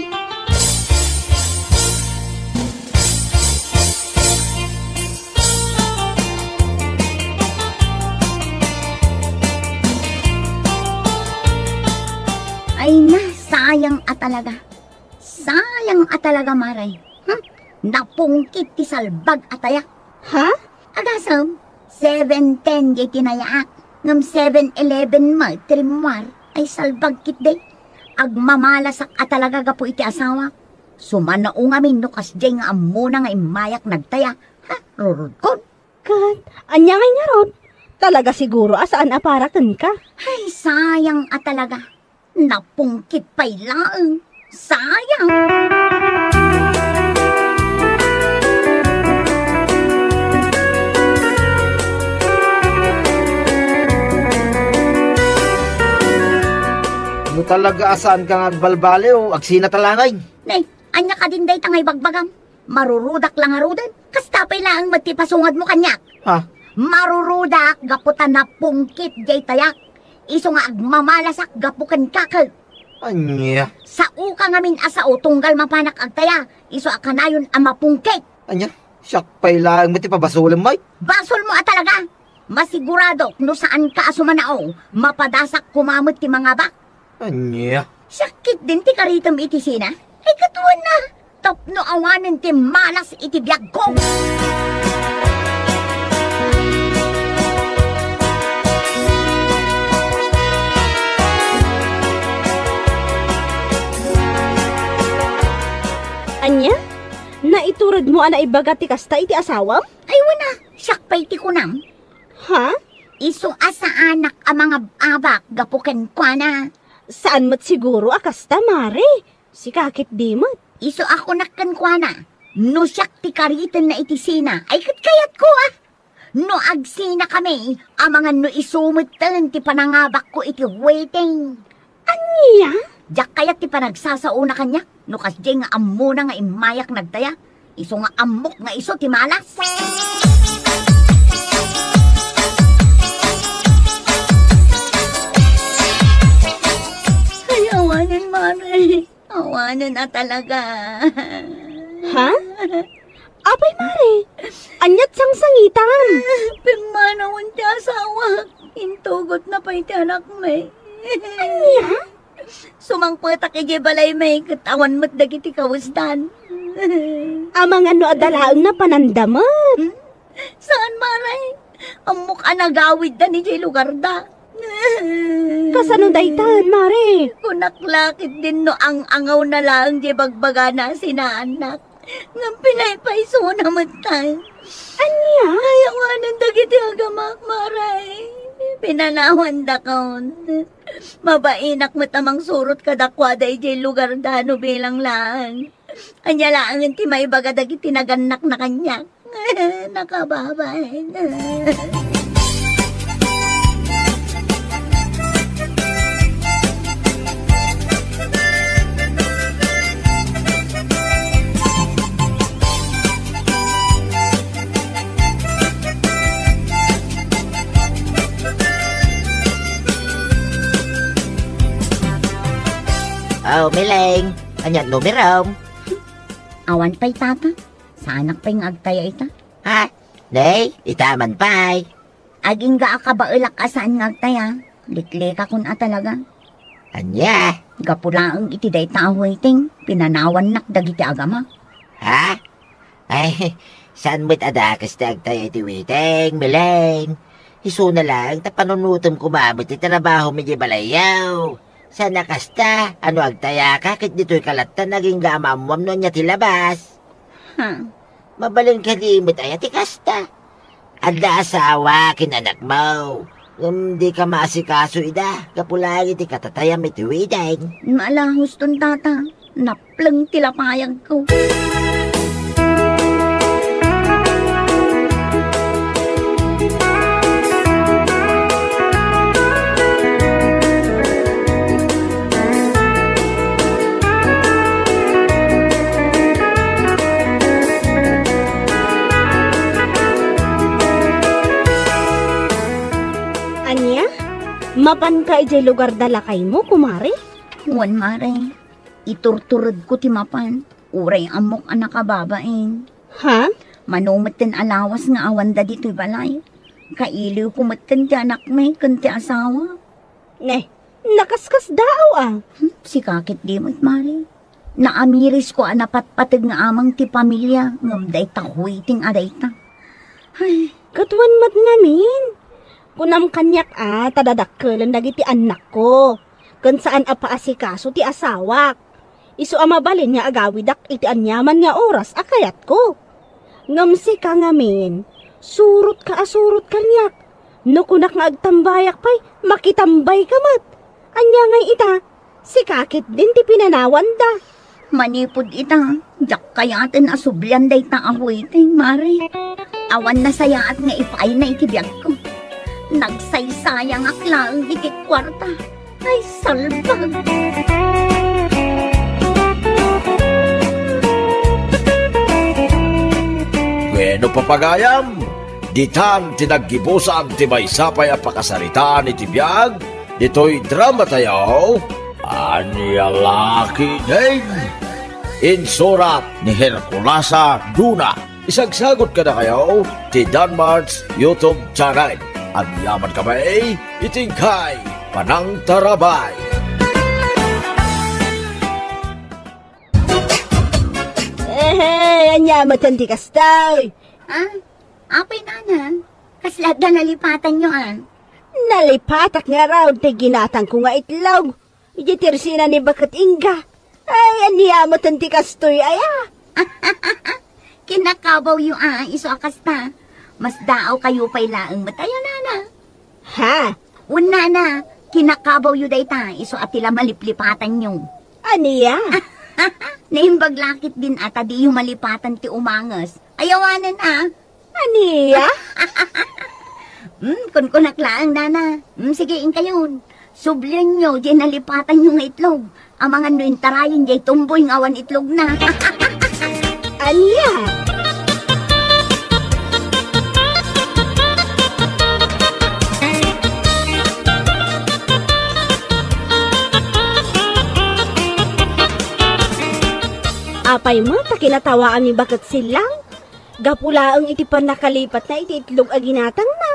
Ay na, sayang a talaga. Sayang a talaga, mare. Hmm? Napungkit ti salbag a tayak. Ha? Agasem, seven ten diay tinayaak, ngem seven eleven met ti rimmuar. Ay, salbag ketdi. Agmamalasak a talaga gapu iti asawak. Sumanao ngamin no kasdiay nga ammona nga immayak nagtaya. Ha? Rurudkon. Ket, ania ngay ngarud? Talaga siguro a saan a para kenka. Ay, sayang a talaga. Napungkit pay laeng. Sayang. No talaga a saanka nga agbalbaliw, agsina ta la ngay. Ne, ania kadin dayta nga ibagbagam? Marurudak la ngaruden. Kasta pay laeng met ti pasungadmo kaniak. Ha? Marurudak gapu ta napungkit diay tayak. Isu nga agmamalasak gapu kenka ket. Ania? Saoka ngamin a sao tunggal mapanak agtaya. Isu a kanayon a mapungkit. Ania? Siak pay laeng met ti pabasolem, ay? Basolmo a talaga. Masiguradok no saanka a sumanao, mapadasak koma met ti mangabak. Ania? Siak ketdin ti karitem iti sina? Ay, kaduana. Tapno awanen ti malas iti biagko. Ania? Naitura Mo a naibaga ti kasta iti asawam? Ay, wen a, siak pay ti kunam. Ha? Isu a saanak a mangab-abak gapu kenkuana. Saan met siguro a kasta, Mare. Sika ketdi met. Isu a kunak kenkuana, no siak ti karitenna iti sina, ay ket kayatko a. No agsinakami, amangan no isu metten ti panangabakko iti wedding. Ania? Diak kayat ti panagsasaona kaniak, no kasdiay nga ammona nga immayak nagtaya, isu nga ammok nga isu ti malas. Ay, awanen, Mare. Awanen a talaga. Ha? Apay, Mare? Ania't sangsangitam? Pimmanawen ti asawak. Intugotna pay ti anakmi. Ania? Sumangpetak idiay balaymi ket awan met dagiti kawesdan. Amangan no adda laeng napananda met. Hmm? Saan, Mare? Ammok a nagawidda idiay lugarda. Kasano dayta, Mare? Kunak la ketdin no ang-angawna laeng diay bagbagana a sinaannak. Ngem pinaypaysona metten. Ania? Ay, awanen dagiti agamak, Mare. Pinanawandakon. Mabainak met a mangsurot kadakuada idiay lugarda no bilang laeng. Ania laengen ti maibaga dagiti nagannakna kaniak? Nakababain. Oh, Mileng, ania't numerom? Awan pay, Tata. Saanak pay nga agtaya ita. Ha? Nay, ita man pay. Agingga a kabaelak a saan nga agtaya. Liklikakon a talaga. Ania? Gapu laeng iti dayta a wedding, pinanawannak dagiti agama. Ha? Ay, saan met a dakes ti agtaya iti wedding, Mileng? Isuna laeng ta panunotem koma met ti trabahom idiay balayyo. Saan a kasta, a no agtayaka, ket ditoyka latta nga agingga a maammuam no ania ti labas. Hmm. Mabalin kadi met aya ti kasta? Adda asawa ken anakmo. Ngem dika maasikaso ida, gapu laeng iti katatayam iti wedding. Malahuston, Tata. Napleng ti lapayagko. Ania? Mapanka idiay lugarda lakaymo, kumare? Wen, mare. Iturturedko ti mapan. Uray ammok a nakababain. Ha? Mano metten a lawas nga awanda ditoy balay. Kailiwko metten ti anakmi ken ti asawa. Ne, nakaskasdaaw a. Hmm, sika ketdi met, mare. Naamirisko a napatpateg nga amang ti pamilia ngem dayta wedding a dayta. Ay, ket wen met ngamin. Kunam kaniak a ta dadakkelen dagiti annakko. Ken saan a paasikaso ti asawak. Isu a mabalin nga agawidak iti aniaman nga oras a kayatko. Ngem sika ngamin, surotka a surot kaniak. No kunak nga agtambayak pay, makitambayka met. Ania ngay ita? Sika ketdin ti pinanawanda. Manipud ita, diak kayaten a sublian dayta a wedding, mare. Awan nasayaat nga ipaayna iti biagko. Nagsaysayangak laeng iti kuarta. Ay, salbag! Wenno, papagayam, ditan ti naggibusan ti maysa pay a pakasaritaan iti biag ditoy dramatayo, Ania La Ketdin. Insurat ni Herculasa Duna. Isagsagut kadakayo ti Danmart's YouTube channel. Agyaman kami iti inkay panangtarabay. Ehe, ania met ti kastoy? Ah, apay, nana? Kasla adda nalipatanyo, ah? Nalipatak ngarud ti ginatangko nga itlog. Iti tersina ni baket Inga. Ay, ania met ti kastoy aya? Kinakabawyo a, isu a kasta. Masdaawkayo pay laeng met aya, nana. Ha? Wen, nana, kinakabawyo dayta, isu a ti la maliplipatanyo. Ania? Naimbag la ketdin a ta diyo malipatan ti umanges. Ay awanen a. Ania? Hmm, kunkunak laeng, nana. Hmm, sige, inkayon. Sublienyo, diay nalipatanyo nga itlog. Amangan no intarayen diay tumboy nga awan itlogna. Ania? Apay met ta kinatawaan ni Baket Sillang? Gapu laeng iti pannakalipatna iti itlog a ginatangna.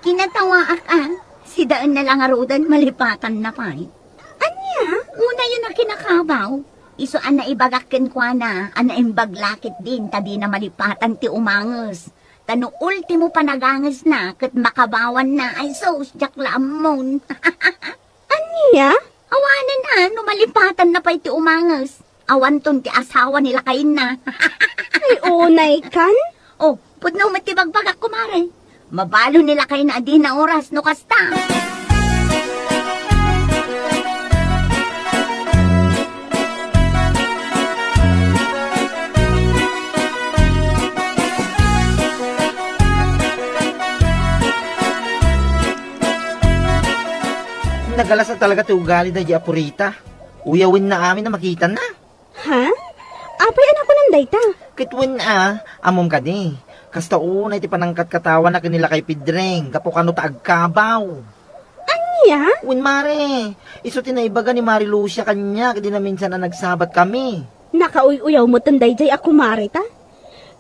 Kinatawaak a, sidaenna la ngaruden malipatanna pay. Ania? Unayen a kinakabaw. Isu a naibagak kenkuana a naimbag la ketdin ta dina malipatan ti umanges. Ta no ultimo panagangesna ket makabawanna, ay sus, diak la ammon. Ania? Awanen a, no malipatanna pay ti umanges. Awanton ti asawa ni lakayenna. Ay, unay kan? Oh, pudno met ti bagbagak, kumare. Mabalo ni lakayna a dina oras no kasta. Nagalas a talaga ti ugali daydi a Purita. Uyawenna amin a makitanna. Ha? Apay a nakunan dayta? Ket wen a, ammom kadi. Kasta unay ti panangkatkatawana ken ni lakay Pedreng gapu kano ta agkabaw. Ania? Wen, mare, isu ti naibaga ni Mari Lucia kaniak idi naminsan a nagsabat kami. Nakauy-uyaw metten daydiay a kumare ta.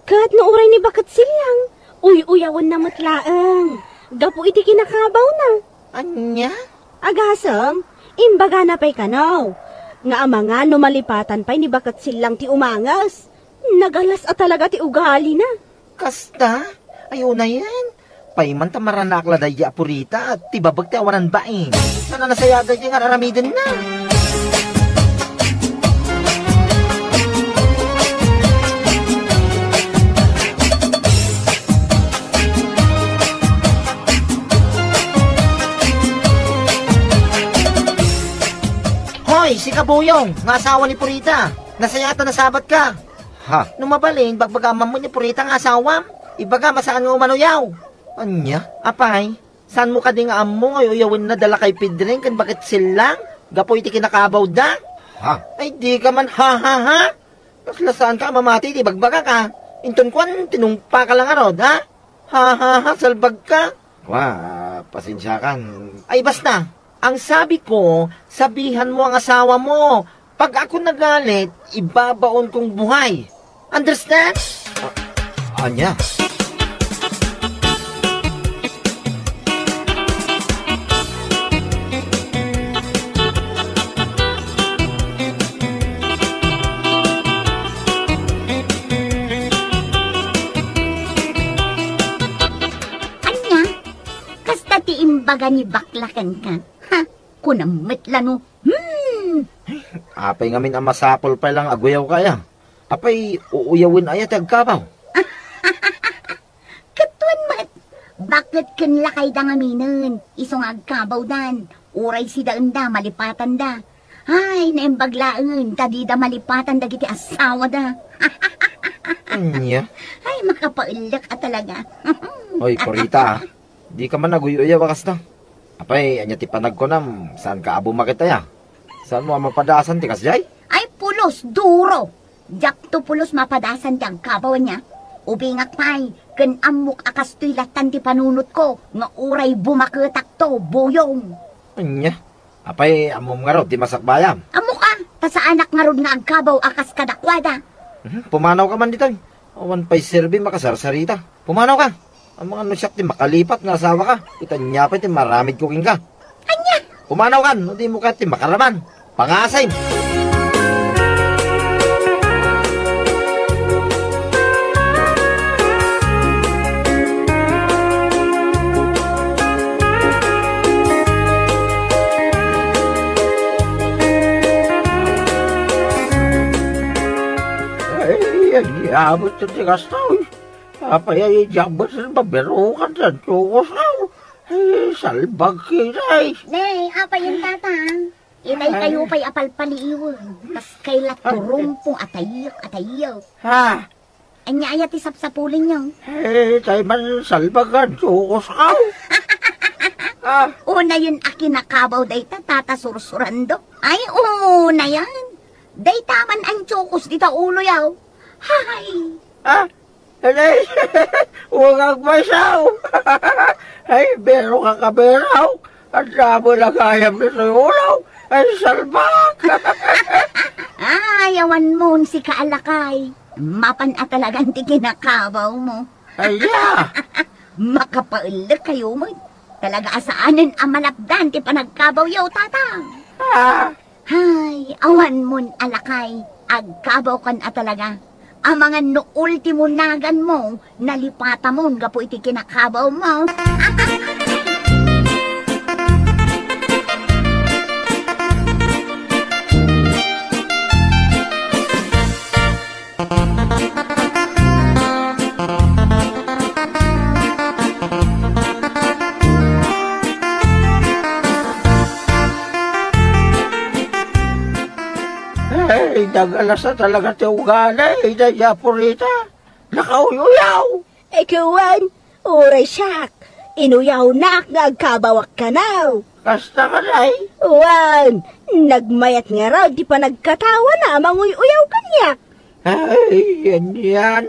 Ket no uray ni Baket Sillang, uy-uyawenna met laeng. Gapu iti kinakabawna. Ania? Agasem, imbagana pay kano nga amangan no malipatan pay ni Baket Sillang ti umanges. Nagalas a talaga ti ugalina. Kasta? Ay, unayen. Pay man ta maranaak la daydi a Purita, ti babag ti awanan bain. Sana nasaya daydi nga aramidenna. Hoy, sika Buyong, nga asawa ni Purita. Nasaya ta nasabat ka. Ha? No mabalin, bagbagam man ni Purita nga asawam. Ibaga, masaan nga umano yaw. Ania? Apay, saan mo kadi nga ammo nga uyawenna da lakay Pedreng ken Baket Sillang gapu iti kinakabawda? Ha? Ay, di ka man ha, ha, ha? Kasla saan ka a mamati iti bagbagak a? Inton kuan, tinungpa ka lang arod, ha? Ha, ha, ha, salbag ka. Wa, pasensiakan. Ay, basta. Ang sabi ko, sabihan mo ang asawa mo. Pag ako nagalit, ibabaon kong buhay. Understand? A-, ania? Ania? Kasta ti imbaga ni bakla kenka. Ha? Kunam met la no. Hmm. Apay ngamin a masapul pay lang aguyawka aya? Apay, uuyawen aya ti agkabaw? Ket wen met, baket ken lakayda ngaminen, isu nga agkabawdan, uray sidaenda, malipatanda. Ay, naimbag laeng, ta dida malipatan dagiti asawada. Ania? Ay, makapaellek a talaga. Oy, Purita, ah. Di ka man aguy-uyaw a kasta. Apay, ania ti panagkunam, saan ka a bumaket aya? Saan mo a mapadasan ti kasjay? Ay, pulos, duro! Diakto pulos mapadasan ti agkabaw ania. Ubingak pay, ken ammok a kastoy lattan ti panunotko, nga uray bumaketakto, Buyong. Ania? Apay, ammom ngarud ti masakbayam? Ammok a, ta saanak ngarud nga agkabaw a kas kadakuada. Mhm, pumanawka man ditoy. Awan pay serbi makasarsarita. Pumanawka. Amangan no siak ti makalipat nga asawaka. Ket ania pay ti maaramidko kenka. Ania? Pumanawkan, no dimo kayat ti makaraman. Pangasim! Ay, Idiabet ti kasta, uy. Apay a idiabet ti mabirukan ti antiokos, aw. Ay, salbag, kiray. Ne, apay, Tatang? Itay kayo pay a palpaliiwen. Kas kay la turumpo, atayek, atayek. Ha? Ania aya ti sapsapulenyo? Eh, tay man salbag, antiokos, aw. Ah. Unayen a kinakabaw dayta, Tata Sursurando. Ay, unayen. Dayta man antiokos dita uloyo. Hay! Ah, ay, huwag agpaisaw. Ay, bero ka, kaberaw. Ang damo na kayam nito yung ulaw. Ay, salbak. Ay, awan mo, si kaalakay. Mapan a talagan ti kinakabaw mo. Ay, ya. Makapaellek kayo mo. Talaga a saanen a malapdan ti panagkabaw yo, Tatang. Ah, Hay, awan mon alakay, agkabawkan a talaga. Amangan no ultimo naganmo, nalipatamon gapu iti kinakabaw mo. Ay, nag-alas na talaga ti ugali, daydi a purita. Nakauyaw! Ikaw, wen, uray siak, inuyawnak nga agkabawak kano. Kasta ka, day? Wen, nagmayat ngarud ti panagkatawana a manguy-uyaw kaniak. Ay, yan, yan.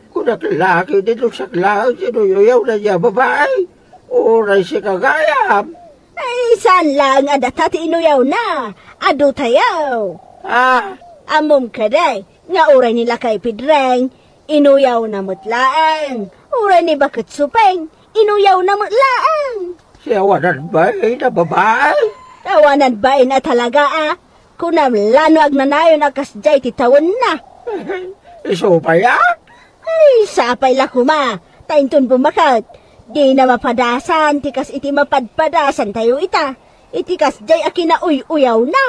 Kunak laki dito sa klase, no, yaw na niya babae. Uray si kagayam. Ay, saan lang a data ti inuyawna? Adu tayo. Ah. Ammom kadi, nga uray ni Lakay Pidreng, inuyawna met laeng. Uray ni Baket Supeng, inuyawna met laeng. Si awanan bain a babae? Awanan bain a talaga, a. Kunam la no agnanayon a kasdiay ti tawenna. Isu pay a? Ay, sapay la koma, ta inton bumaket, dina mapadasan ti kas iti mapadpadasantayo ita, iti kasdiay a kinauy-uyawna.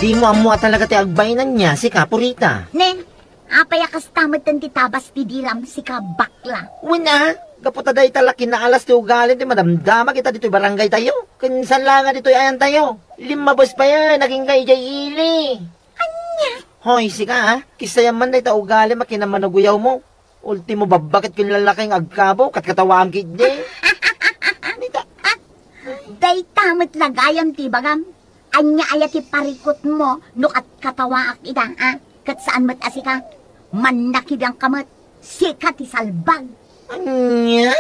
Dimo ammo a talaga ti agbainanna, sika, Purita. Ne, apay a kasta metten ti tabas ti diram, sika, bakla? Wen a, gapu ta dayta la kinaalas ti ugali ti madamdamak ita ditoy barangaytayo. Ken saan la nga ditoy ayantayo. Limmabes pay a, nagingga idiay ili. Ania? Hoy, sika, a, kisayam man dayta ugalim a kinamanaguyaw mo. Ultimo, babbaket ken lalaki nga agkabaw, katkatawaam ketdi. Dayta met la gayam ti ibagam. Ania aya ti parikutmo no katkatawaak ida, a? Ket saan met a sika? Mannakibiangka met. Sika ti salbag. Ania?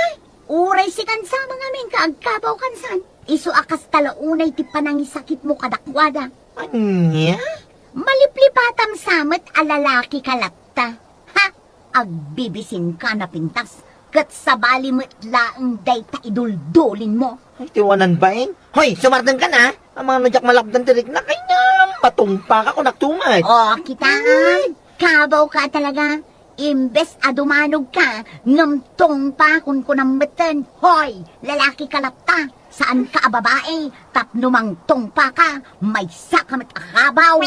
Uray sikan sa ngamin nga agkabaw kansan. Isu a kasta la unay ti panangisakitmo kadakuada. Ania? Maliplipatam sa met a lalaki ka latta. Ha? Agbibisinka a pintas, ket sabali met laeng dayta iduldulinmo. Ay, ti awanan bain. Hoy, sumardengka a. Amangan no diak malapdan ti riknak, ay, ngem, matungpaka kunak tumet. O, kitam. Ay. Kabawka talaga. Imbes a dumanogka, ngem tungpakon kunam metten. Hoy, lalaki ka latta. Saanka a babae, tapno mangtungpaka, maysaka met a kabaw.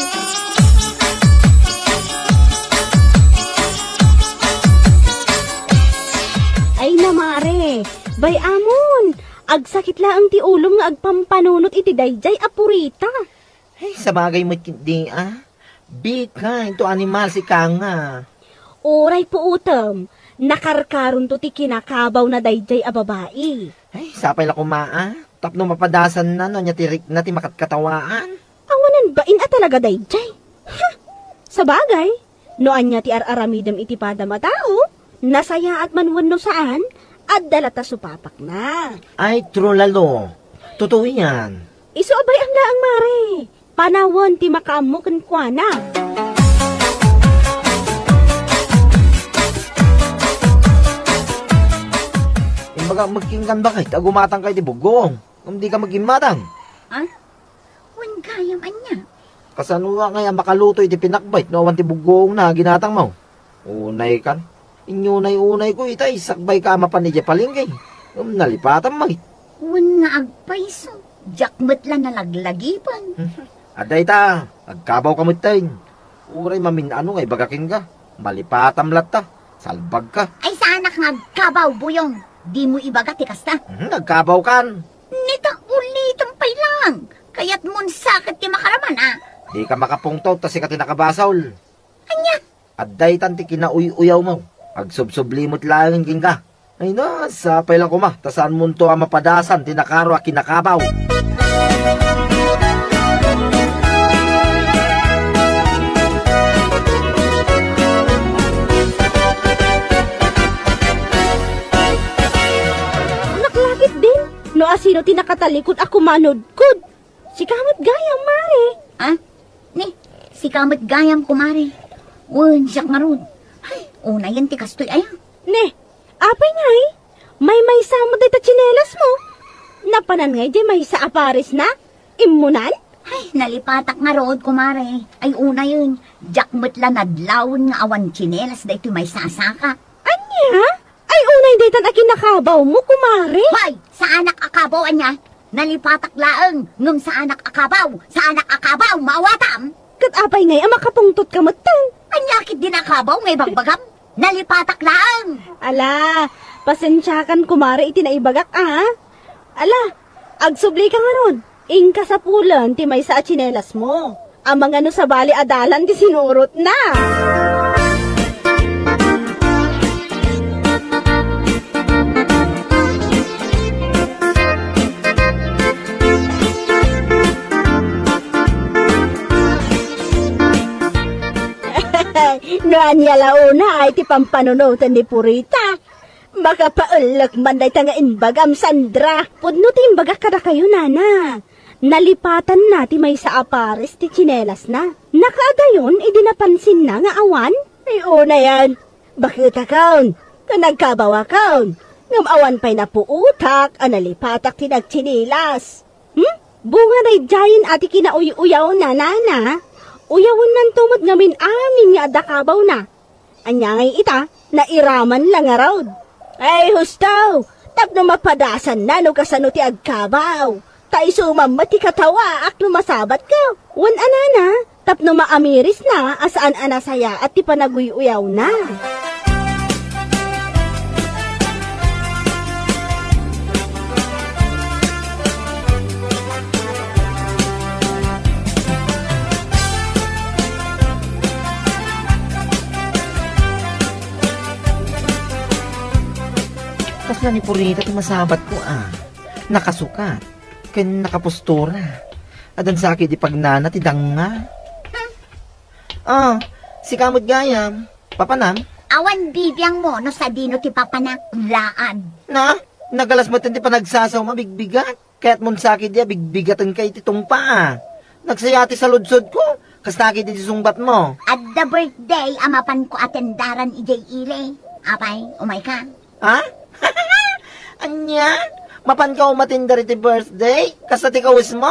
Ay na, mare, bay-amon, agsakit laeng ti ulom nga agpampanunot iti daydiay a purita. Ay, sabagay met ketdi, a. Bika, into animal sika nga. Uray puutem, nakarkaronto ti kinakabawna daydiay a babai. Ay, sapay la koma, a. Tapno mapadasanna no ania ti rikna ti makatkatawaan. Awanan bain a talaga daydiay. Ha! Sabagay, no ania ti ar-aramidem iti padam a tao, nasayaat man wenno saan, adda latta supapakna. Ay, true lalo. Totoo yan. Isu a bay-am laeng, mare. Panawen ti makaammo kenkuana. Imbaga, magkinggan ba kay, ta gumatang kay ti bugong? Ngem dika magimmatang. Ah? Wen gayam ania? Kasano nga ngay a makaluto iti pinakbay no awan ti bugongna a ginatangmo? Unay kan. Inyunay-unay ko ita, isakbay ka a mapan idiay palengke. Ngem nalipatam met. Wen nga agpayso. Diak met la nalaglagipen. Adda ita, agkabawka metten. Uray mamin-ano nga ibaga kenka. Malipatam latta. Salbagka. Ay, saanak nga agkabaw, Buyong. Dimo ibaga ti kasta. Mhm, agkabawkan. Nita, ulitem pay lang. Kayatmon sa ket ti makaraman, a. Dika makapungtot ta sika ti nakabasol. Ania? Adda itan ti kinauy-uyawmo. Agsubsubli met laeng kenka. Ay na, sapay la koma, ta saanmonto a mapadasan ti nakaro a kinakabaw. Naklakit din, no asino ti nakatalikod a kumanudkod. Sika met gayam, Mare. Ah? Ni, sika met gayam, kumare. Wen, siak ngarud. Ay, unayen ti kastoy aya. Ni, apay ngay? Maymaysa met dayta tsinelas mo? Napanan ngay di maysa a pares na? Immunan? Ay, nalipatak ngarud, kumare. Ay, unayen, diak met la nadlawen nga awan tsinelas daytoy maysa a saka. Ania? Ay, unay daytan a kinakabaw mo, kumare. Hoy, saanak a kabaw, ania? Nalipatak laeng, ngem saanak a kabaw, saanak a kabaw, maawatam? Ket apay ngay a makapungtot ka metten? Ania ket di nakabaw nga ibagbagam? Nalipatak laeng. Ala, pasensiakan, kumare, iti naibagak, a. Ala, agsubli ka ngarud. Inka sapulen ti maysa a tsinelas mo. Amangan no sabali a dalan ti sinurotna. No ania la unay ti pampanunoten ni Purita. Makapaellek man dayta nga imbagam, Sandra. Pudno ti imbagak kadakayo, nana. Nalipatanna ti maysa a pares ti tsinelasna. Nakaadayon idi napansinna nga awan. Ay, unayen, baketakon, ta nagkabawakon. Ngem awan pay napuotak a nalipatak ti nagtsinilas. Hmm? Bunga daydiayen a ti kinauy-uyawna, nana. Uyawennanto met ngamin amin nga adda kabawna. Ania ngay ita, nairaman la ngarud. Ay, husto! Tapno mapadasanna no kasano ti agkabaw. Ta isu man met ti katawaak no masabatko. Wen a nana, tapno maamirisna a saan a nasayaat ti panaguy-uyawna. Kasla ni Purita ti masabatko, a. Nakasukat. Ken nakapostura. Addan sa ket di pagnana ti danga. Ah, sika met gayam. Papanam? Awan bibiangmo no sadino ti papanak, laan. Na? Nagalas met ti panagsasaom a bigbigat. Kayatmon sa ket di a bigbigatenka iti tungpa, a. Nagsaya ti saludsodko. Kasta ket di sungbatmo. Adda birthday a mapanko a tendaran idiay ili. Apay, umayka. Ha? Ania? Mapanka umatindar iti birthday? Kasta ti kawesmo?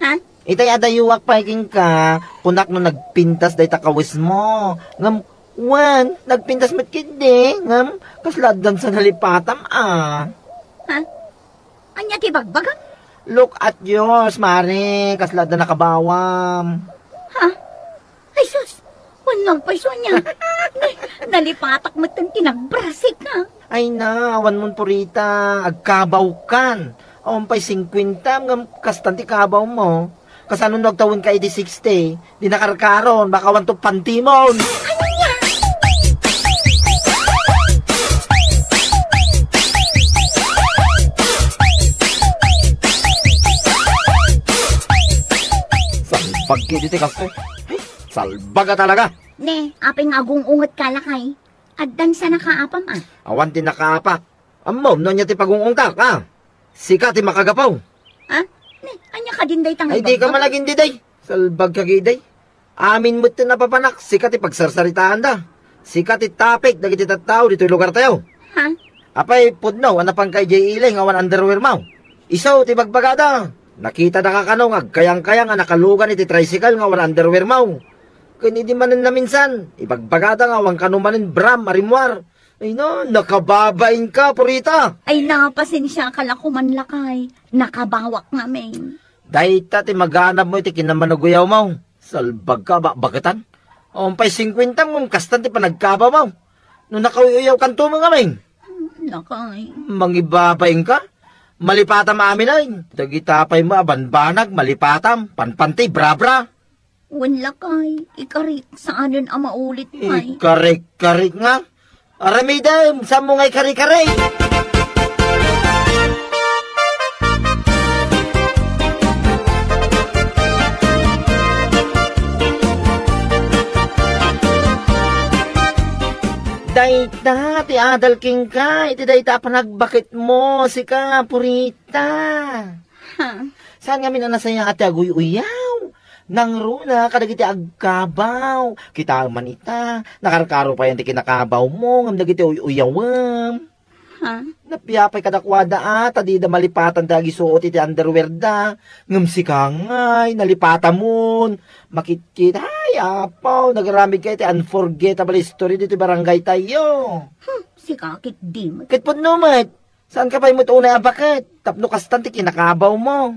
Ha? Itay adayuak pay kenka, kunak no nagpintas dayta kawesmo. Ngem, wen, nagpintas met ketdi. Ngem, kasla addan sa nalipatam, a. Ha? Ania ti bagbagam? Look at yours, Mare. Kasla adda nakabawam. Ha? Ay, sus! Wen, nagpayso ania. Nalipatak met ti nagbrasik, ha? Ay na, awan mon Purita, agkabawkan. Awan pay singkuenta, ngem kastan ti kabaw mo. Kasano no agtawenka iti sixty? Di nakarkaron, baka awan to pantimon. Salbag ket iti kastoy. Salbag a talaga. Ne, apay nga agung-unget ka lakay? Addan sa nakaapam, a. Awan ti nakaapak. Ammom no ania ti pagung-ungtak, a. Sika ti makagapu. Ha? Ne, ania kadin dayta nga ibagbag? Ay, di ka man agin diday. Salbag ka giday. Amin met ti napapanak, sika ti pagsarsaritaanda. Sika ti topic dagiti tattao ditoy lugartayo. Ha? Apay, pudno a napanka idiay ili nga awan underwear mo. Isu ti bagbagada. Nakitada ka kano nga agkayangkayang a nakalugan iti tricycle nga awan underwear mo. Ken idi manen naminsan, ibagbagada nga awan kano manen bra a rimmuar. Ay na, nakababain ka, Purita. Ay na, pasensiaka la koman, lakay. Nakabawak ngamin. Dayta ti maganabmo iti kinamanaguyaw mo. Salbag ka, ba-, baketan. Umpay singkuenta ngem kastan ti panagkabaw mo. No nakauy-uyaw kanto mo ngamin. Lakay. Mangibabain ka? Malipatam amin ay. Dagita pay mo a banbanag, malipatam, panpanti, brabra. Wen lakay, ikarik, saanen a maulit pay. Ikarik-karik nga. Aramidem, saan mo nga ikarik-karik? Dayta ti adal kenka, iti dayta a panagbaket mo, sika, Purita. Ha? Saan ngamin a nasayaat ti aguy-uyaw? Nangruna kadagiti agkabaw. Kitaem man ita, nakarkaro pay ti kinakabaw mo ngem dagiti uy-uyawem. Ha? Napiapay kadakuada a, ta dida malipatan ti agisuot iti underwear da. Ngem sika ngay, nalipatamon. Makitkit, ay, apaw, nagaramid ka iti unforgettable history ditoy barangay tayo. Hmm, sika ket di met. Ket pudno met, saan ka pay met unay a baket? Tapno kastan ti kinakabaw mo.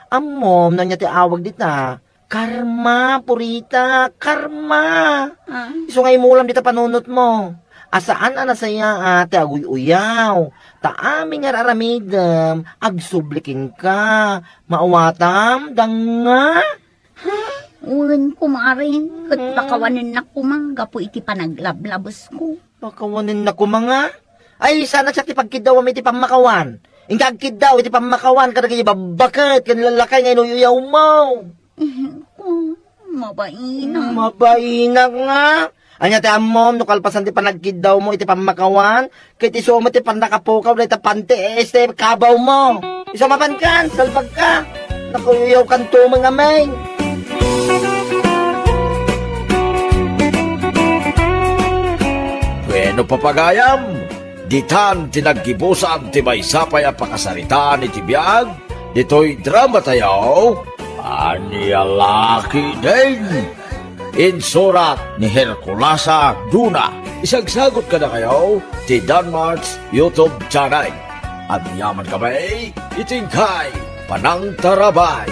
Ammom, no ania ti awag dita? Karma, Purita, karma. Ah. Isu nga imulam dita panunot mo. A saan a nasayaat ti aguy-uyaw. Ta amin nga ar-aramidem, agsubli kenka. Maawatam, danga? Ha? Wen, kumare, ket Mm. pakawanennak koma gapu iti panaglablabesko. Pakawanennak koma nga? Ay, saan a siak ti pagkiddawam iti pammakawan. Inka agkiddaw iti pammakawan kadagiti babbaket ken lallakay nga inuy-uyaw mo. Eh, ko, mabainak. Mabainak nga. Ania ti ammom no kalpasan ti panagkiddaw mo iti pammakawan, ket isu met ti pannakapukaw dayta panti, eh, este kabaw mo. Isu mapankan, salbag ka. Nakuyaw kanto, mga meng. Bueno, papagayam, ditan ti naggibusan ti maysa pay a pakasaritaan iti biag ditoy drama tayo, Ania La Ketdin. Insurat ni Herculasa Duna. Isagsagut kadakayo ti Danmart's YouTube channel. Agyaman kami iti inkay panangtarabay.